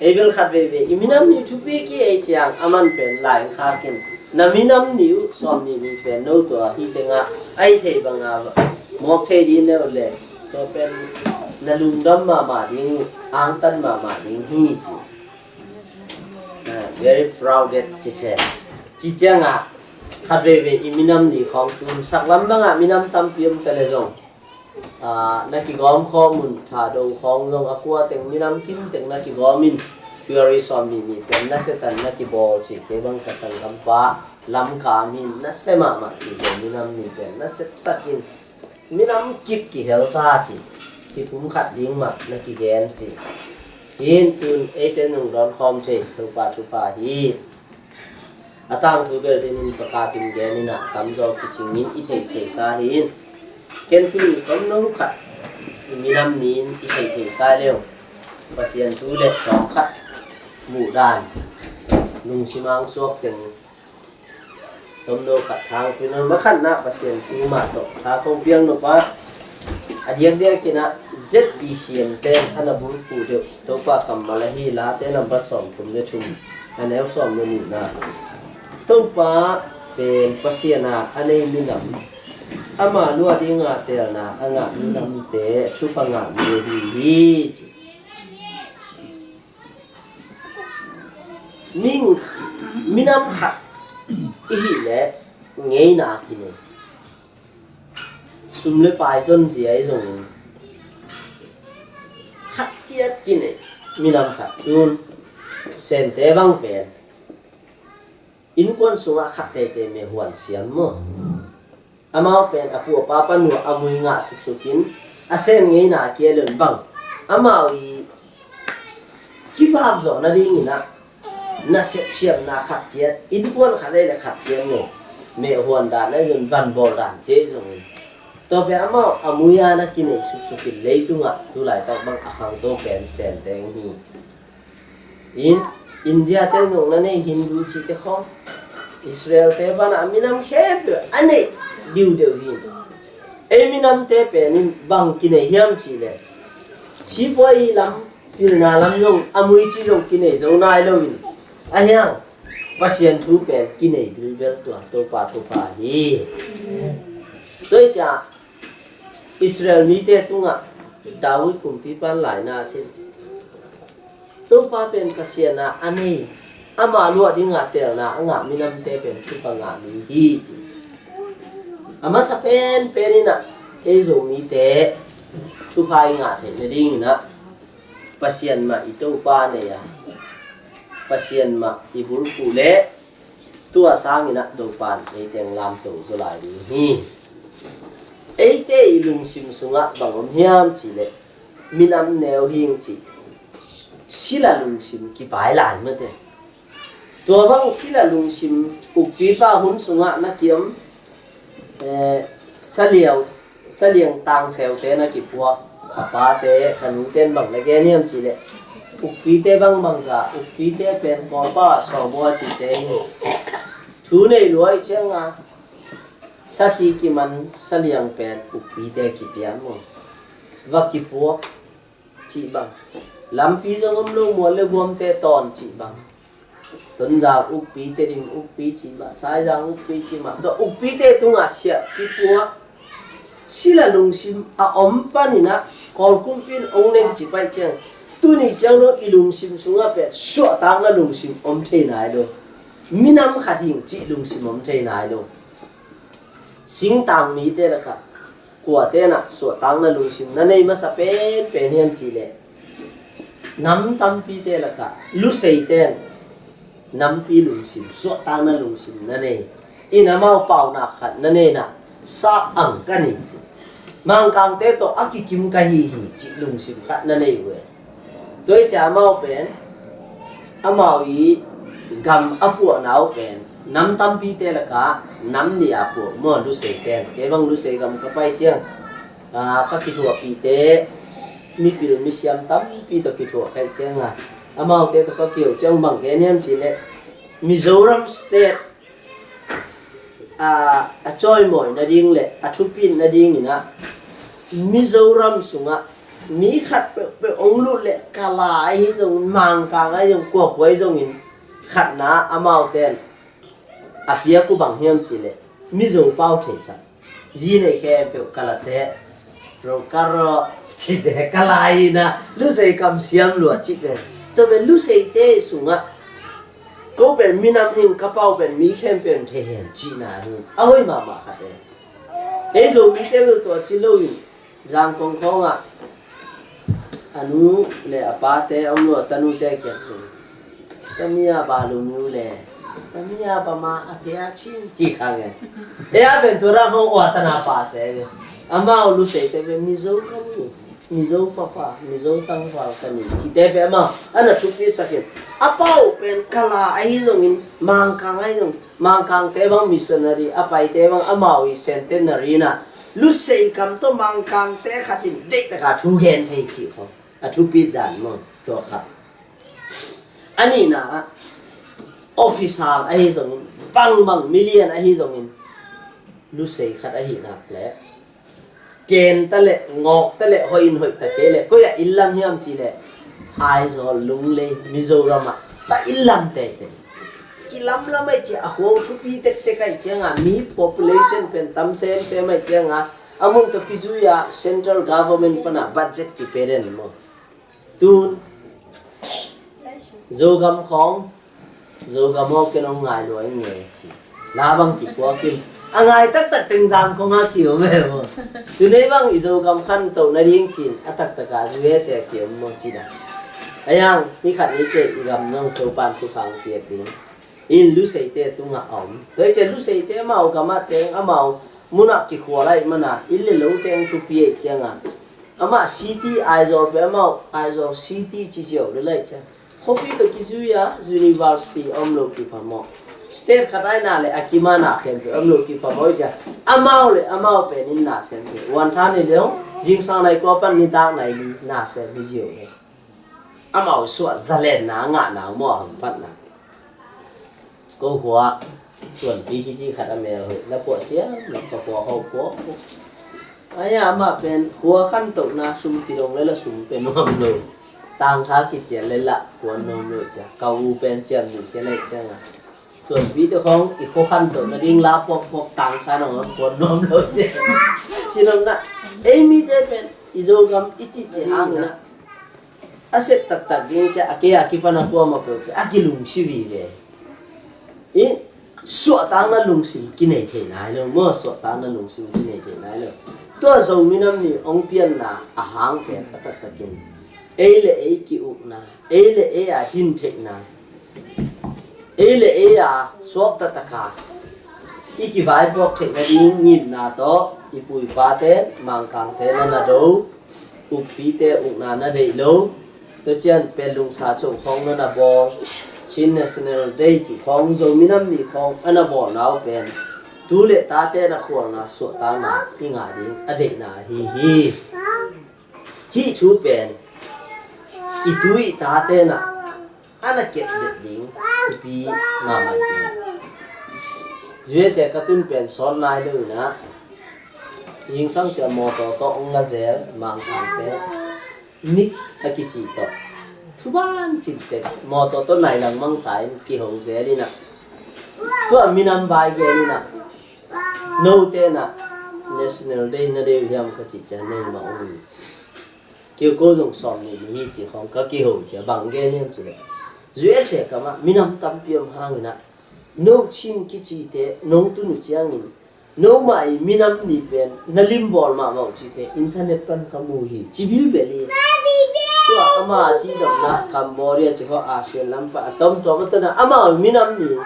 Ei bel khat veve i minam ni thupi ki ei ciang a man pen lai kha kin. Na minam ni uh sawm ni ni pen no tua hi tenga ai thei banga mawk thei di neu le tua pen na lungdam mahmah ding, angtan mahmah ding hi ci. Ah, very proud that ci se. Ci cianga khat veve i minam ni khawng tun sak lam banga minam tampi om ta le zong, ah, na kigawm khawm un, Thado khawng zong a kua teng minam kim teng na kigawm in February sawm ni ni pen na setan na kibawl ci ke bang ka sanggampa lam ka min na se mahmah ci zong minam ni pen na se takin minam kip kihel ta ci. Kipum khat ding mah na kigen ci. Hin tun eite nung dawn khawm thei Topa thupha hi. A tangthu bel dingin pakatin genin a tamzaw kicingin i theihtheihsa hi in. Ken tun tomno khat i minam niin i theihtheihsa leu Pasian thu le tawm khat muhdan lungsim ang suak teng tomno khat thang pin makhatna Pasian thu mah tawh tha kong piang nopa a diakdiakin a Z B C M te a na bulphuh deuh Topa kammal ahi Late nambat sawm thum le thum a neu sawm le nihna. Topa pen Pasian a a nei minam, ama lua dinga teelna a ngah minamte thupha ngah mi ahi hi ci. Ming, minam khat i hih leh ngeina kinei. Sum le pai zon zia i zongin khat ciat kinei minam khat tun Sente bang pen innkuan sungah khat teitei meh huan siam maw? Amau pen a pu a pa panuah a mui ngah suksukin a Sen ngeina kia lon bang amau i kivak zawh nadingin ah nasep siamna khat ciat, innkuan khat ei le khat ciat nei meh huan dan ei zon van bawl dan ciai zongin tua pen amau a mui a na kinei suksukin leitungah tulaitak bang a khangto pen Sente hi. In India te nong na nei Hindu cite khawng Israel te bana minam khempeuh a nei diudeu hi. Ei minamte penin bang kinei hiam cihleh sipuai lam pilna lam zong a mui ci zong kinei zo nai loin a hiang Pasian thu pen kinei bilbel tua Topa thupha hi. Tua i ciah Israel mite tungah David kumpipan laina cin Topa pen Pasian a a nei ama luah dingah telna a ngah minamte pen thupha ngah mi hi ci. A masa penpen inah ei Zomite thupha i ngah theih nadinginah Pasian mah i Topa nei a Pasian mah i bulphuh leh tua sanginah Topan ei teng lamto zaw lai ding hi. Eite i lungsim sungah bang om hiam cihleh minam neu hing cih sila lungsim kipai lai mate. Tua bang sila lungsim ukpipa hun sungah na kiam eh, saliau saliang tangseute na kipuak a pate ka nungten bang na gen hiam cihleh ukpite bang bangza ukpite pen kawlpa sawbua cite hi. Thu nei luai cianga sakhi kiman saliang pen ukpite kipiam maw? Va kipuak cih bang lampi zong om lo mual le guamte tawn cih bang Tonzau ukpi, Tedim ukpi cih mah, Saizang ukpi cih mah, tua ukpite tungah siah kipuak sila lungsim a om paninah Kawlkumpi in ong neng cih paih ciang tuni ciang dong i lungsim sungah pen suahtakna lungsim om thei nai lo. Minam khat hing cih lungsim om thei nai lo. Singtang mite lakah kuate nah suahtakna lungsim na nei masa penpen hiam cihleh nam tampite lakah Luseite nampi lungsim suahtakna lungsim na nei in amau paunak khat na nei nah sa ang ka nei ci. Mangkangte tawh a kikim ka hi hi cih lungsim khat na nei uh e. Tua i ciah amau pen amau i gam a puahna uh pen nam tampite lakah nam nih a puah maw Luseite. Kei bang Lusei gam ka pai ciang a ka kithuahpihte mipil misiam tampi tawh kithuah kaih cianga amaute tawh ka kiheuh ciang bang gen hiam cihleh Mizoram State a a cawimawi nading le a thupit nadinginah Mizoram sungah mi khat peuhpeuh ong lut le kala ahi zongin Mangkang ahi zong kuakua ahi zongin khatna amauten a piak uh bang hiam cihleh Mizo pau theisak zi nei khempeuh kalate rokaro cite kala inah Lusei kam siam lua cih pen tua pen Luseite sungah ko pen minam hing ka pau pen mi khempeuh thei hen cihna hi. A hoi mahmah khat e. Ei Zomite bel tua ci loin Zangkong khawngah a nu le a pate om lo a tanute kiak tung. Tamia ba lum uh le tamia ba ma a pia chin ci khang e. E a pen tua ra khawng ua tana pa se e. Amau Luseite pen Mizo ka ni. Mizo fapa, Mizo tangval ka ni cite pen amau ana thupi sakin a pau pen kala ahi zongin Mangkang ahi zong Mangkangte bang missionary a paite bang amau i centenary na Lusei kam tawh Mangkangte khatin deihtaka thu gen thei cih khaw a thupit dan maw tua kha. A nihna ah official ahi zongin bangbang million ahi zongin Lusei khat ahi nak le ken ta le ngawk ta le hoih in hoih ta kei le koi a inn lam hiam cih le Aizawl Lunglei Mizoram ah ta inn lam teitei. Kilamlam aih ciah a huau thupi tektek aih cianga mi population pen tam semsem aih cianga a mun tawh kizui a central government pana budget kipe den maw? Tun Zogam khawng Zogam aw ken hong ngai lua ing nge ci. La bang kipuak in A ngai taktak teng Zangkong a kiom ve maw. Tunei bang i Zogam khantoh nading cin a taktak a U S A kiom maw ci dan. A yang ni khat ni ciang i gam nong Topan thupha piak ding. In Luseite tungah a om. Tua i ciang Luseite amau gam ah teng amau mun ah kikhua lai mana inn le lo teng thupi ei cianga amah city Aizawl pe amau Aizawl city ci ziau le lai ciang khuapi tawh kizui a university a om lo kiphamawh. State khat aina le a kimana khempeuh a om lo kiphamawh i ciang amau le amau pen in na sem hi. Uan tha ni leng zingsang nai kua pan nitak nai li na sem hi ziau hi. Amau suah zalenna ngahna maw hang patna. Ko khua tuanpi kici khat a mel hoih la puah siam lo ka khua ho puah. Aya amah pen khua khantohna sum kidong le la sum pe nuam lo. Tangtha kician le la kuan nuam lo cia ka u pen ciam ni ke lai cianga tuanpi te khong i khua khantoh nading la puakpuak tangtha nong kuan nuam lo cia. Cinamna ei mite pen i Zogam i cihcih hangina a set taktak ding cia a ke a kipan a puam a peuhpeuh a kilungsi vive. I suahtakna lungsim kinei thei nai lo maw, suahtakna lungsim kinei thei nai lo. Tua Zo minam ni hong pianna a hang pen a taktakin ei le ei ki-ukna, ei le ei a din theihna, ei le ei a suak taktak a i kivaipuak theih nading ngimna tawh i pu i pate Mangkangte na na do, ukpite ukna na deih lo. Tua ciang pen lungsa cho khong na na bawl, Chin National Day cih khong Zo minam ni khong a na bawlna uh pen tu le tate na khualna suahtakna i ngah ding a deihna ahi hi. Hih thu pen i tu i tate na a na kep det ding thupi mahmah hi. U S A ka tun pen sawt nai lo inah zingsang cia mawtaw tawh hong la zel Mangkangte nik a kici tawh thuban cinte mawtaw tawh nai langmang ta in kiho zel inah tua minam vai gen inah note na National Day na dei uh hiam ka cih cia nei mah ung ci. Keu ko zong sawm nih ni hi ci khong ka kiho cia bang gen hiam ci le U S A kamah minam tampi om hangin ah no Chin kicite nong tun uh ciangin nomah i minam ni pen na limbawl mahmah uh ci pen internet pan ka mu hi ci bilbel hi. Tua ama ci dopna Cambodia ci khong ASEAN lampa a tomtom a tana amau minam ni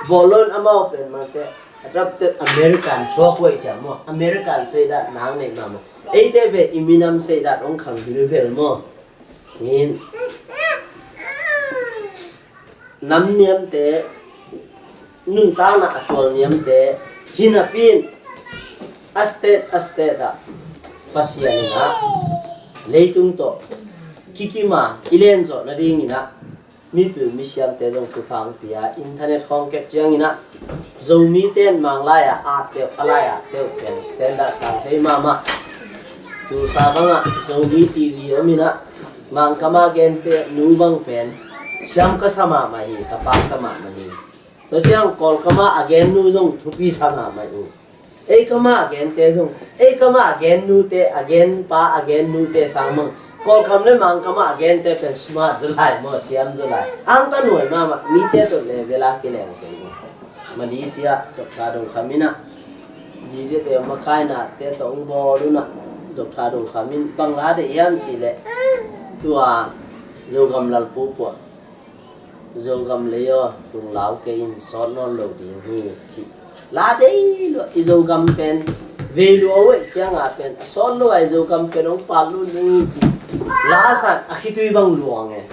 bawl lo in amau pen mangte adapted American suak uh ei ciang maw American seidat nang nei mahmah. Eite ve i minam seidat hong khang bilbel maw. Min nam niamte nuntakna a tual niamte hinapin a state a state ah Pasian inah leitung tawh kikima i lenzawh nadinginah mipil misiamte zong thupha hong pia internet khawng kep cianginah Zomite in Manglai ah atteuh a lai atteuh pen standard sang thei mahmah. Tusa bangah Zomi T V om inah Mangkama gente nu bang pen siam ka sa mahmah hi ka pakta mahmah hi. Tua ciang Kawlkama a gen nu zong thupi sa mahmah hi. Ei kama a gente zong ei kama a gen nute a gen pa a gen nute sang mang Kawlkam le Mangkama a gente pen smart zaw lai maw siam zaw lai angta nuai mahmah mite tawh le vela kileng kei maw. Malaysia Doctor Dong Kham inah zizia te makaina te tawh ung bawl unah Doctor Dong Kham in bang la de hiam ci le tua Zogam lalpu puah Zogam lei aw tunglau kei in sawt nawn lo ding hi ci. La dei lua i Zogam pen vei lua uh ei cianga pen a sawt lo a i Zogam pen hong pal lo ding hi ci. La a san a khitui bang luang e.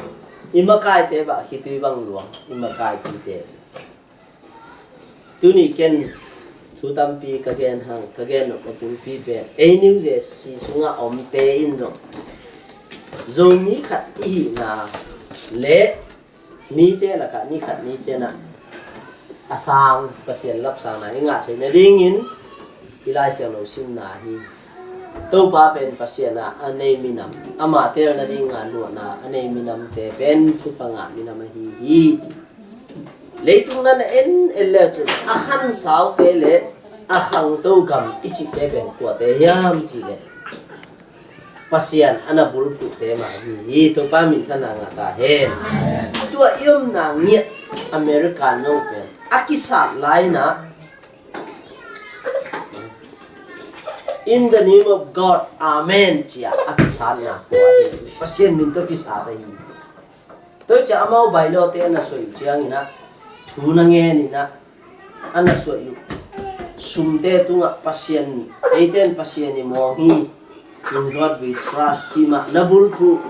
I makaite bah a khitui bang luang i makai pite ci. Tuni ken thu tampi ka gen hang ka gen nop a pulpi pen ei New Jersey sungah omte in zong Zomi khat i hihna le mite lakah ni khat ni cianah a sang Pasian lapsangna i ngah theih nadingin i Lai Siangtho simna hi. Topa pen Pasian ah a nei minam ama tel nadinga luahna a nei minamte pen thupha ngah minam ahi hi ci. Leitung nan a en en le cun a khansaute le a khangto gam i cihte pen kuate hiam cih le Pasian a na bulphuhte mah hi hi. Topa minthanna ngah ta hen. Tua i omna ngiat American no pen a kisat lainah "In the name of God, amen," ci-a a kisatna khua hi. Pasian min tawh kisat ahi. Tua ciang amau bailawte a na suah uh ciangin ah, thu na ngen in ah, a na suah uh sumte tungah Pasian, eite in Pasian i muang hi, "In God we trust," ci mah na bulphuh.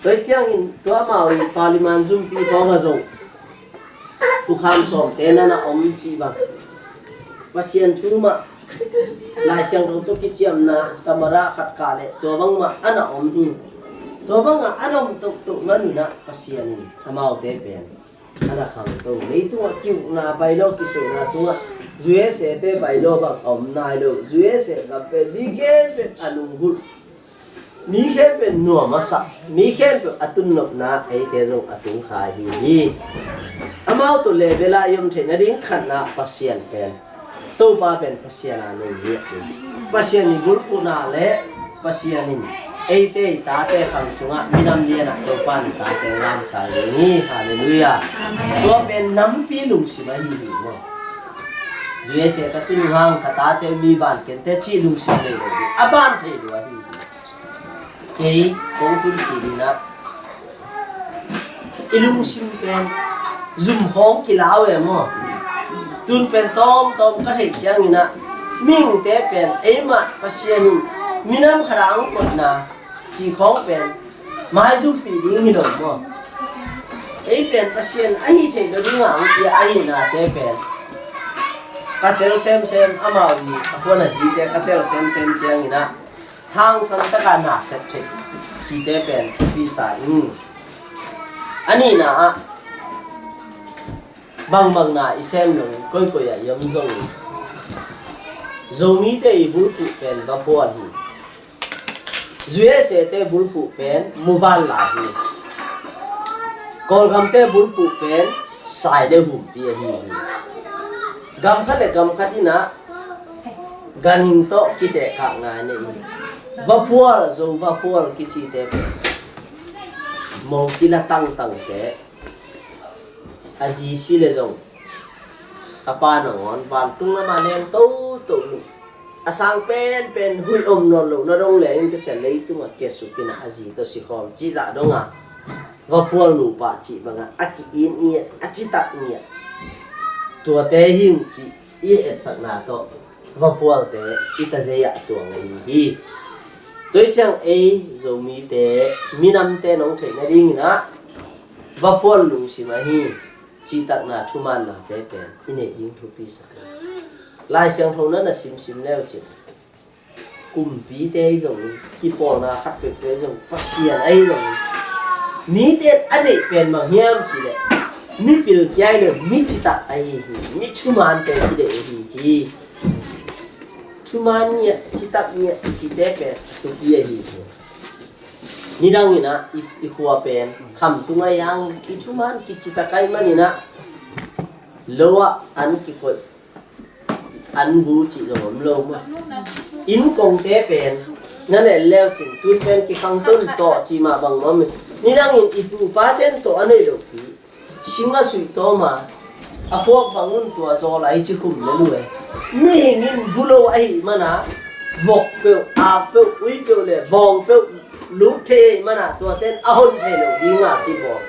Tua ciangin tua amau i Parliament zumpi khawng ah zong thukham sawmte na na om cih bang, Pasian thu mah, Lai Siangtho tawh kiciamna tamada khat kah leh tua bang mah a na om hi. Tua bangah a na om tohtoh man in ah Pasian in amaute pen a na khangto. Leitungah ki-ukna, bailaw kisuahna sungah U S A te bailaw bang a om nai lo. U S A gam pen mi khempeuh a lunggulh, mi khempeuh nuam a sak, mi khempeuh a tunnopna eite zong a tungkhai hi hi. Amau tawh level ah i om theih nading khatna Pasian pen, Topa pen Pasian a nei hi. Pasian i bulphuhna le Pasian in eite i tate khang sungah minam lianah Topa in tate lamsang ding hi. Halleluiah. Amen. Tua pen nampi lungsim ahi hi maw? U S A ka tun hang ka tate mi ban kente cih lungsim nei lo hi. A ban thei lo ahi hi. Kei kong tun ci ding ah, i lungsim pen zum khawng kilau e maw? Tun pen tawmtawm ka theih ciangin ah, mihingte pen eimah Pasian in minam khat a ang kotna ci khawng pen maizumpi ding hi lo maw? Ei pen Pasian ahi thei lo dingah ang pia ahi nate pen ka tel semsem, amau i a khuan a zite ka tel semsem ciangin ah, hangsan taka na sep theih cite pen thupi sa ing. A nihna ah, bangbang na i sem lo, koikoi ah i om zong, Zomite i bulphuh pen vaphual hi. U S A te bulphuh pen muvanlai hi. Kawlgamte bulphuh pen sai le humpi ahi hi. Gam khat le gam khat in ah ganhing tawh kitehkakna nei hi. Vaphual, Zo vaphual kicite pen mo kila tangtangte, a zi si le zong a pa nangawn vantung lamah leng toto in, a sang penpen huih om nawn lohna dong leng in ka ciah, leitungah kiasuk in ah a zi tawh sikhawm cih zah dongah vaphual nupa cih bangah a ki-it ngiat, a citak ngiat. Tuate hi ung cih i etsakna tawh vaphualte i tazei ah tuang ahi hi. Tua ciang ei Zomite minamte nong theih nadingin ah vaphual lungsim ahi, citakna, thumannate pen i neih ding thupi sa hi. Lai Siangtho na na simsim leu cin, kumpite ahi zongin, kipawlna khat peuhpeuh ahi zong, Pasian ahi zongin, mite a deih pen bang hiam cih leh, mipil kia hi lo, mi citak ahi hi, mi thuman pen i deih ahi hi. Thuman ngiat, citak ngiat cite pen a thupi ahi hi. Nidangin ah i, i khua pen khamtung ahi hang, i thuman kicitak ahih manin ah lo ah an kikoih, an bu cih zong om lo maw? Inn kongte pen na nen leu cin, tun pen kikhangto in tawh cih mah bang om hi. Nidangin i pu i pate in tawh a nei lopi, sing a suih tawm a, a khuak bang un tua zawl a i ci khum le lu e. Mihing in bu lo ahih mana, vok peuh, ak peuh, ui peuh le bawng peuh lut thei ahih mana, tuate in a hon thei lo dinga kibawm.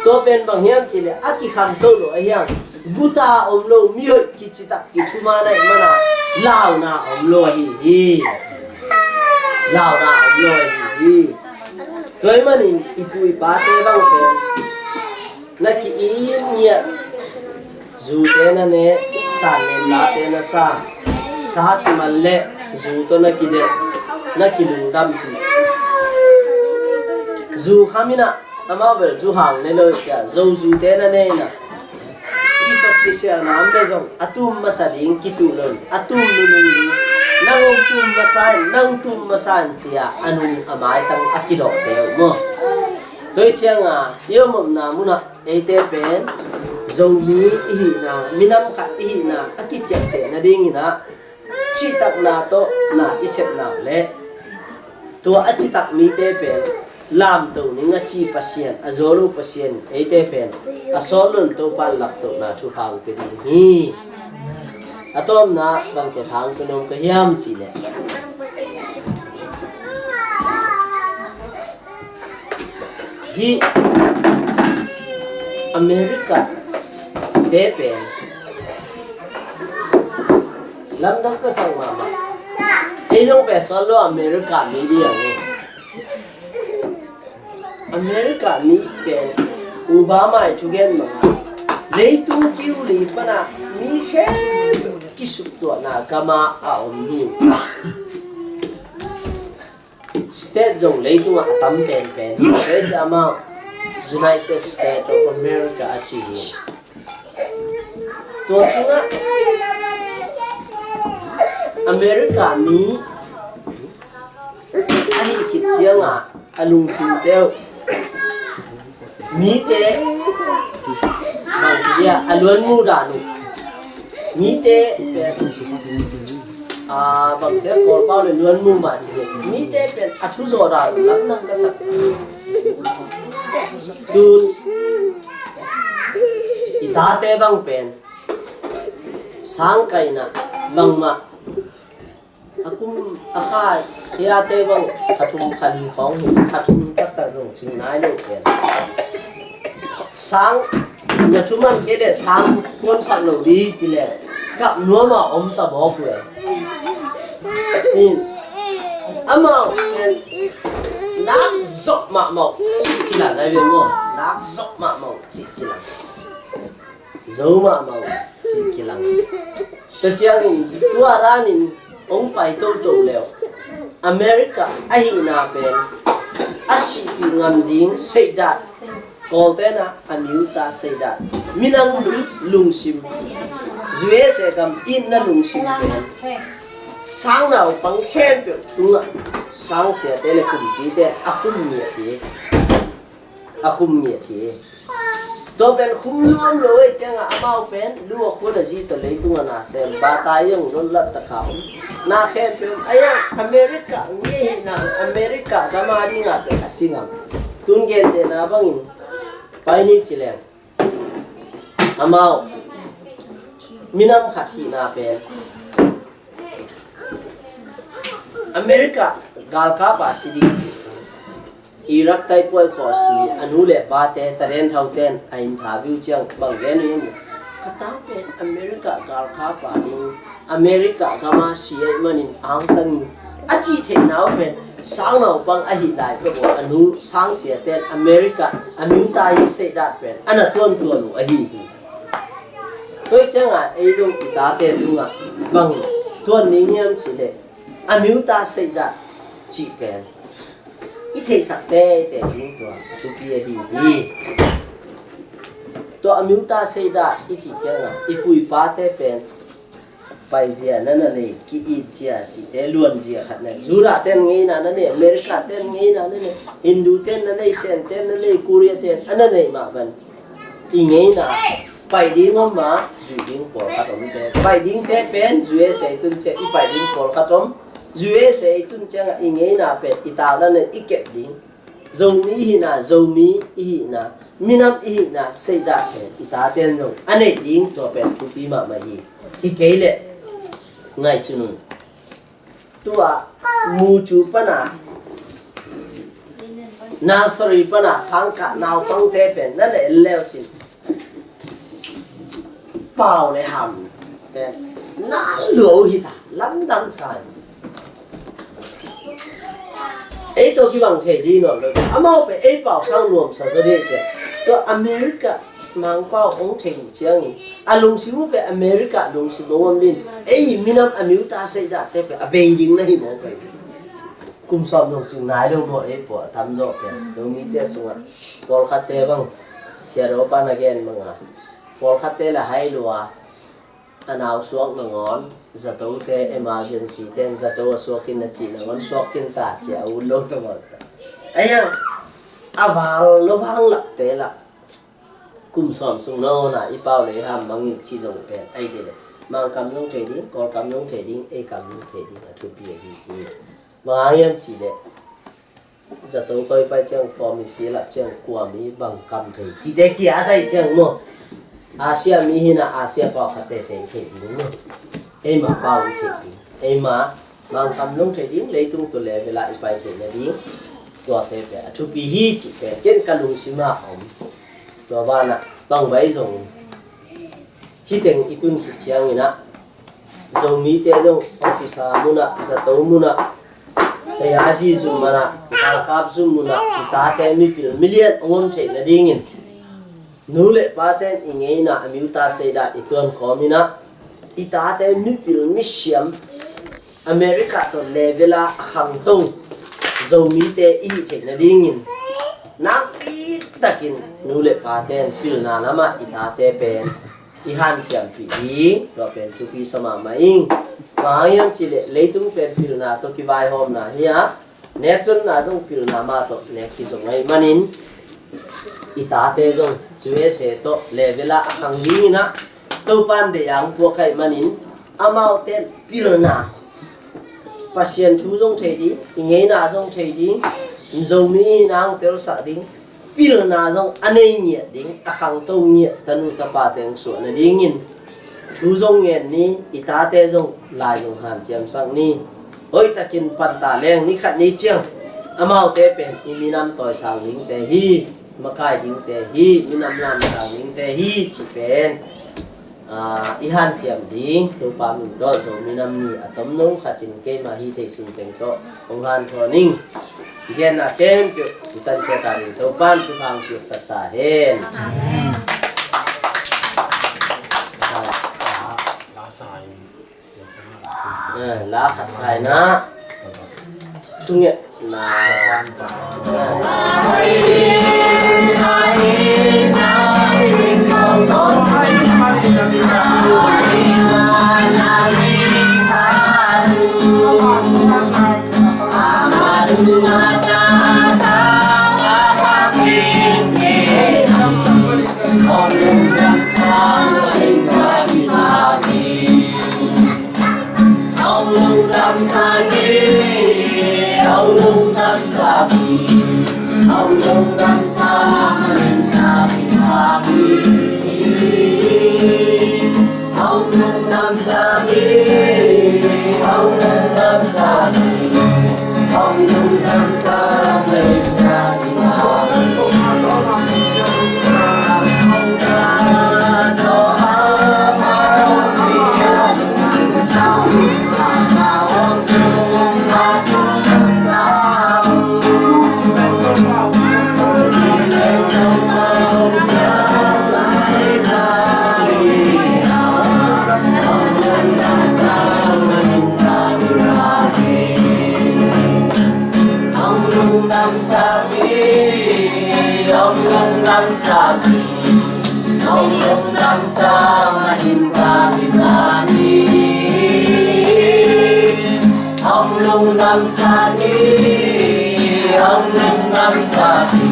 Tua pen bang hiam cih leh a kikhangto lo ahi hang, guta om lo, mihoih kicitak kithuman ahih mana, launa om lo ahi hi. Launa om lo ahi hi. Tua ahih manin i pu i pate bang pen na ki-it ngiat, zute na ne, san nen late na sa, sa kiman leh zu tawh na kidelh, na kilungdampih. Zu kham in ah, amau bel zu hang ne lo cia, Zo zute na ne in ah, kitawp kisialna om leh zong a tum masa ding kituh lo in, a tum nunung ding, nang hong tum masa in, nang tum masa in cia a nung a maitang a kidawhte uh maw? Tua hi cianga i om omna munah eite pen Zomi i hihna, minam khat i hihna a kiciapteh nadingin ah, cihtakna tawh na i sepna uh leh tua a citak mite pen lamto ning a ci Pasian, a zuau lo Pasian in eite pen a sawt lo in Topa in laptohna thupha hong pia ding hi. A tawpna bangte thang ka nuam ka hiam cih leh, hih America te pen lamdang ka sak mahmah. Ei zong pen sawt lo, America mi ding hi. America mi pen Obama i thugen bangin leitung kiu li pana mi khempeuh kisuktuahna gama a om hi. State zong leitungah a tam penpen hi. Kei ci amau United States of America a ci hi. Tua sungah America mi a hih khit ciangah a lungsim teuh mite bangci dia a luan mu dan uh. Mite pen a bangci a Kawlpau le luan mu mah ci dia mite pen a thu zawh dan uh lamdang ka sak. Tun i tate bang pen sang kaina bangmah a kum a kha, i tate bang kha thum kha li khawng hi, kha thum taktak zong cing nai lo pen. Sang na thu man kei leh sang kuansak lo ding ci leh kap nuam a om ta bawk uh e. In amau pen nak zawh mahmah uh cih kilang ai ve maw? Nak zawh mahmah uh cih kilang. Zo mahmah uh cih kilang. Tua ciangin tua ranin hong pai toto leu America ahihna pen a sihpih ngam ding seidat, Kawlte'n a miuta seidat, minam lungsim, U S A gam itna lungsim pen sang naupang khempeuh tungah sang siate le kumpite a khum ngiat hi. A khum ngiat hi. Tua pen khum nuam lo ei ciangah amau pen lu a khun a zi tawh leitung a na sem, bata i hong lotlat takha om. Na khempeuh a iang America mi ahihna America gama dingah pen a si ngam. Tun gentehna bangin pai ni ci leng amau minam khat hihna pen America galkapa si ding ci. Iraq taipuai khawh si a nu le pate talent haute'n a interview ciang bang gen uh hiam? Ka tang pen America galkapa ding, America gama si ahih manin angtang in a cih theihna uh pen sang naupang ahih lai peuh uh a nu sang siate'n America a miuta hi seidat pen a na tuantuan uh ahi hi. Tua ciangah ei zong i tate tungah bang tuan ning hiam ci leh a miuta seidat cih pen i theihsak teitei ding tua a thupi ahi hi. Tua a miuta seidat i cih ciangah i pu i pate pen paizia na na nei, ki-itzia cihte luanzia khat na, Judahte'n ngeina na nei, Americate'n ngeina na nei, Hindute'n na nei, Sente'n na nei, Koreate'n a na nei mah bang i ngeina pai ding om a zuih ding pawlkhat omte, pai dingte pen U S A i tun ciang i pai ding pawlkhat om. U S A i tun ciangah i ngeina pen i takna nen i kep ding. Zomi i hihna, Zomi i hihna, minam i hihna seidat pen i tate'n zong a neih ding tua pen thupi mahmah hi. Hi kei leh ngaihsun un. Tua mucu pana, nursery pana sangkah naupangte pen na na en leu cin pau le ham pen na lua uh hi ta, lamdang sa hi. Ei tawh kibang thei ding nawn lo. Amau pen ei pau sang nuamsa zaw ding ci. Tua America Mangpau hong theih uh ciangin a lungsim uh pen America lungsim hong om ding. Ei minam a miuta seidatte pen a bei ding na hi mawk pen. Kum sawm zong cing nai lo maw ei pua a tamzaw pen. Zomite sungah pawlkhatte bang Sia Daw pan a gen banga pawlkhatte la hai lua a nau suak nangawn zatote emergency ten zato a suak in na cih nangawn suak khin ta cia a ut lo tawh mawk ta. Aia a val lo vang lakte lah kum sawm sung nona i pau le i ham bangin ci zong pen ai ti le Mangkam zong thei ding, Kawlkam zong thei ding, ei kam zong thei ding a thupi ahi hi. Bang hang hiam cih leh zato koi pai ciang form i fill up ciang kua mi bang kam thei cihte kia a tai ciang maw? Asia mi hina Asia pau khatte thei thei ding maw? eima pau i theih ding, eima Mangkam zong thei ding, leitung tawh level ah i pai theih nading, tuate pen a thupi hi cih pen ken ka lungsim ah a om. Tua banah bangbai zong hih teng i tun khit ciangin ah Zomite zong officer munah, zato munah, tayazi zum manah, galkap zum munah i tate mipil milian hong om theih nadingin nu le pate in i ngeina a miuta seidan i tuan khawm in ah, i tate mipil misiam America tawh level a a khangto Zomite i hih theih nadingin nakpi takin nu le pate in pilna lamah i tate pen i hanciampih ding, tua pen thupi sa mahmah ing. Bang hang hiam cihleh leitung pen pilna tawh kivaihawmna hi a, nekzonna zong pilna mah tawh nek hi zong ahih manin, i tate zong U S A tawh level ah a khang dingin ah Topa'n deih a hong puak ahih manin, amaute pilna, Pasian thu zong thei ding, i ngeina zong thei ding, Zomi hihna hong telsak ding, pilna zong a nei ngiat ding, a khangto ngiat tanu tapate hong suah nadingin thu zong ngen ni, i tate zong lai zong hanciamsak ni. Hoihtakin panta leng ni khat ni ciang amaute pen i minam tawisang dingte hi, makai dingte hi, minam lamsang dingte hi cih pen, aa, i hanciam ding, Topa min tawh Zomi Nam Ni a tomno khatin keima hih thei sung teng tawh hong hanthawn ing. I genna khempeuh i tan ciat a ding Topa'n thupha hong piaksak ta hen. Amen. Aa, la khat sa in ah thungetna. Hong lungdam sak hi, hong lungdam sak hi, hong lungdam sak hi, hong lungdam sak hi, hong lungdam sak hi, hong lungdam sak hi. Hong lungdam sak hi, hong lungdam sak hi, hong lungdam sak ma in ka ki ta hi. Hong lungdam sak hi, hong lungdam sak hi,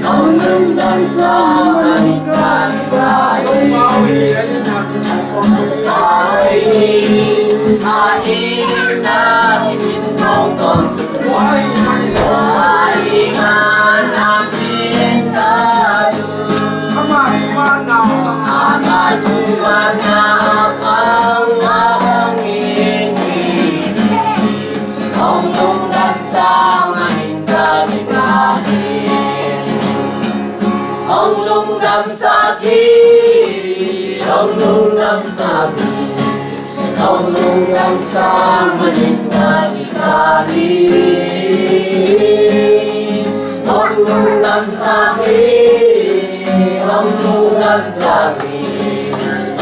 hong lungdam sak ma in ka ki ta hi. Hong lungdam sak hi, hong lungdam sak hi. Hong lungdam sak ma in ka ki ta hi. Hong lungdam sak hi, hong lungdam sak hi,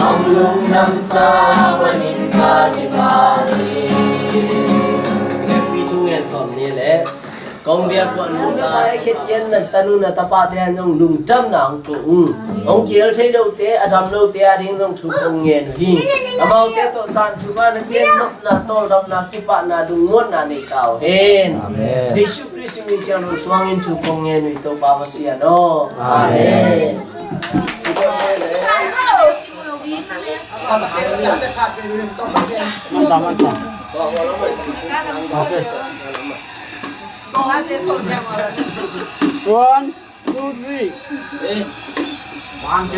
hong lungdam sak ma in ka ki ta hi. Happy to ngen khawm ni le. Kong bia kuan sung lai khit cian na tanu na tapate an zong lungdamna hong ko ung. Hong kihel thei lote, a dam lote a ding zong thu kong ngen uh hi. Amaute tawh zan thupha na pian nopna, tawldamna, kipahna, lungmuanna nei ta uh hen. Amen. Jesu Khrist min siang lo suangin thu kong ngen uh hi Topa Pasian aw. Amen. One, two, three. One,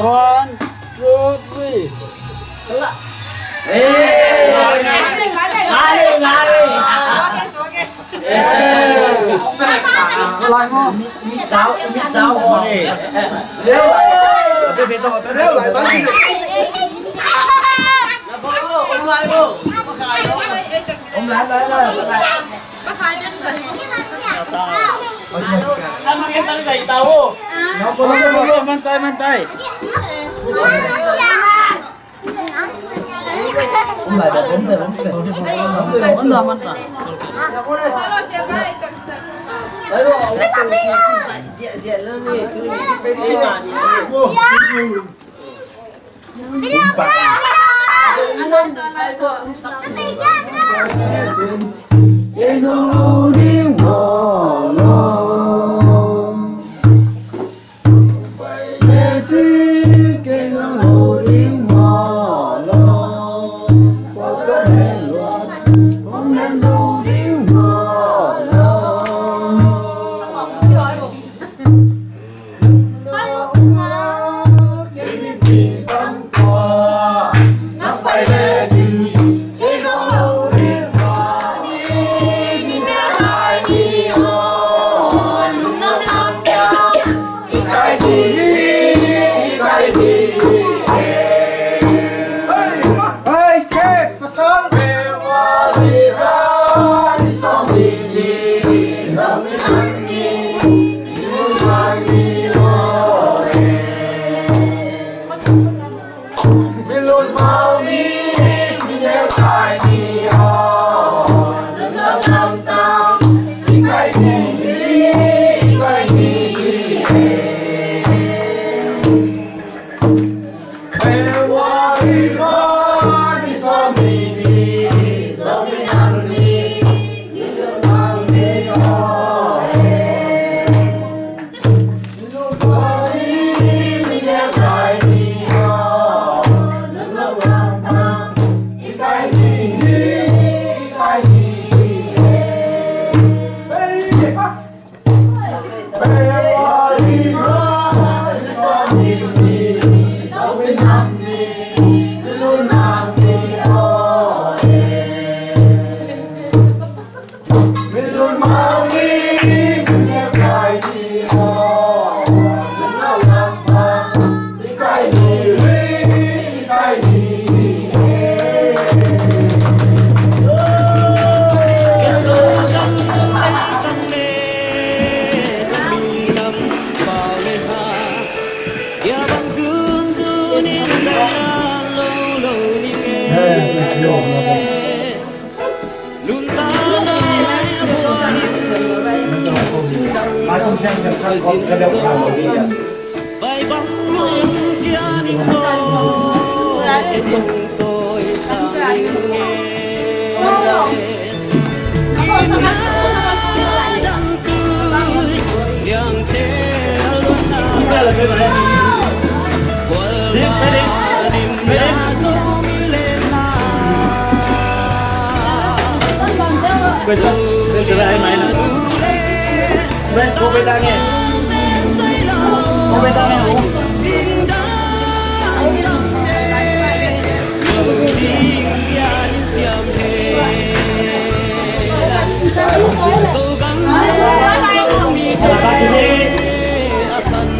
One, two, three.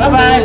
Bye bye.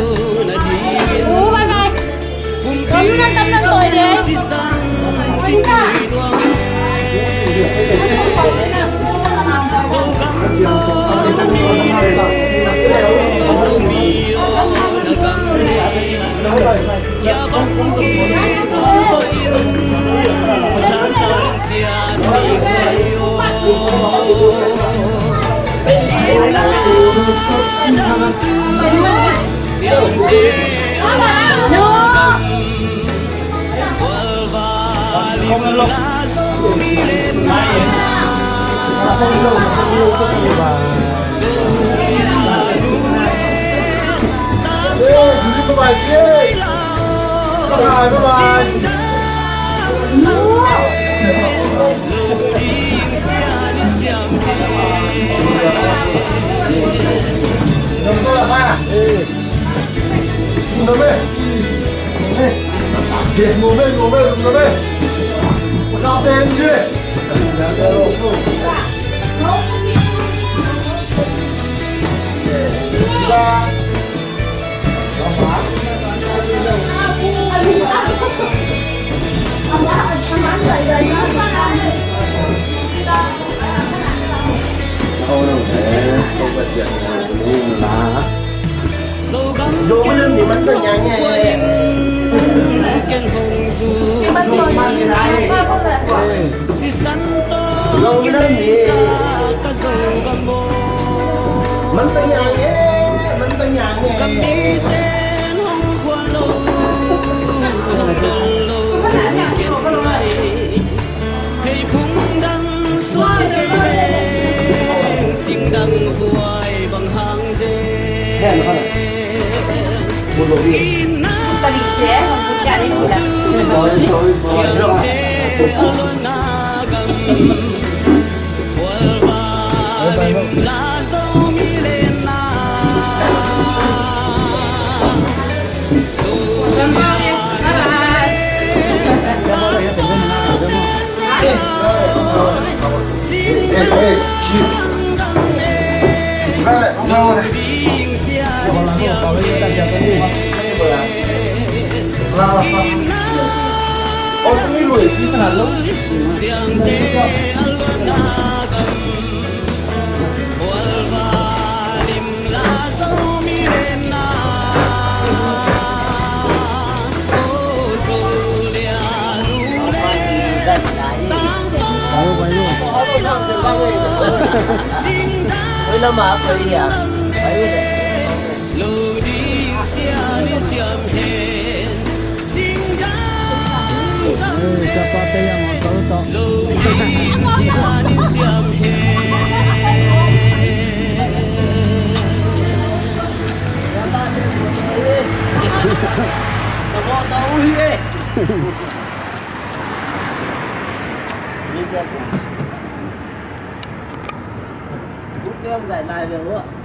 Ute ang zai lai ve ua.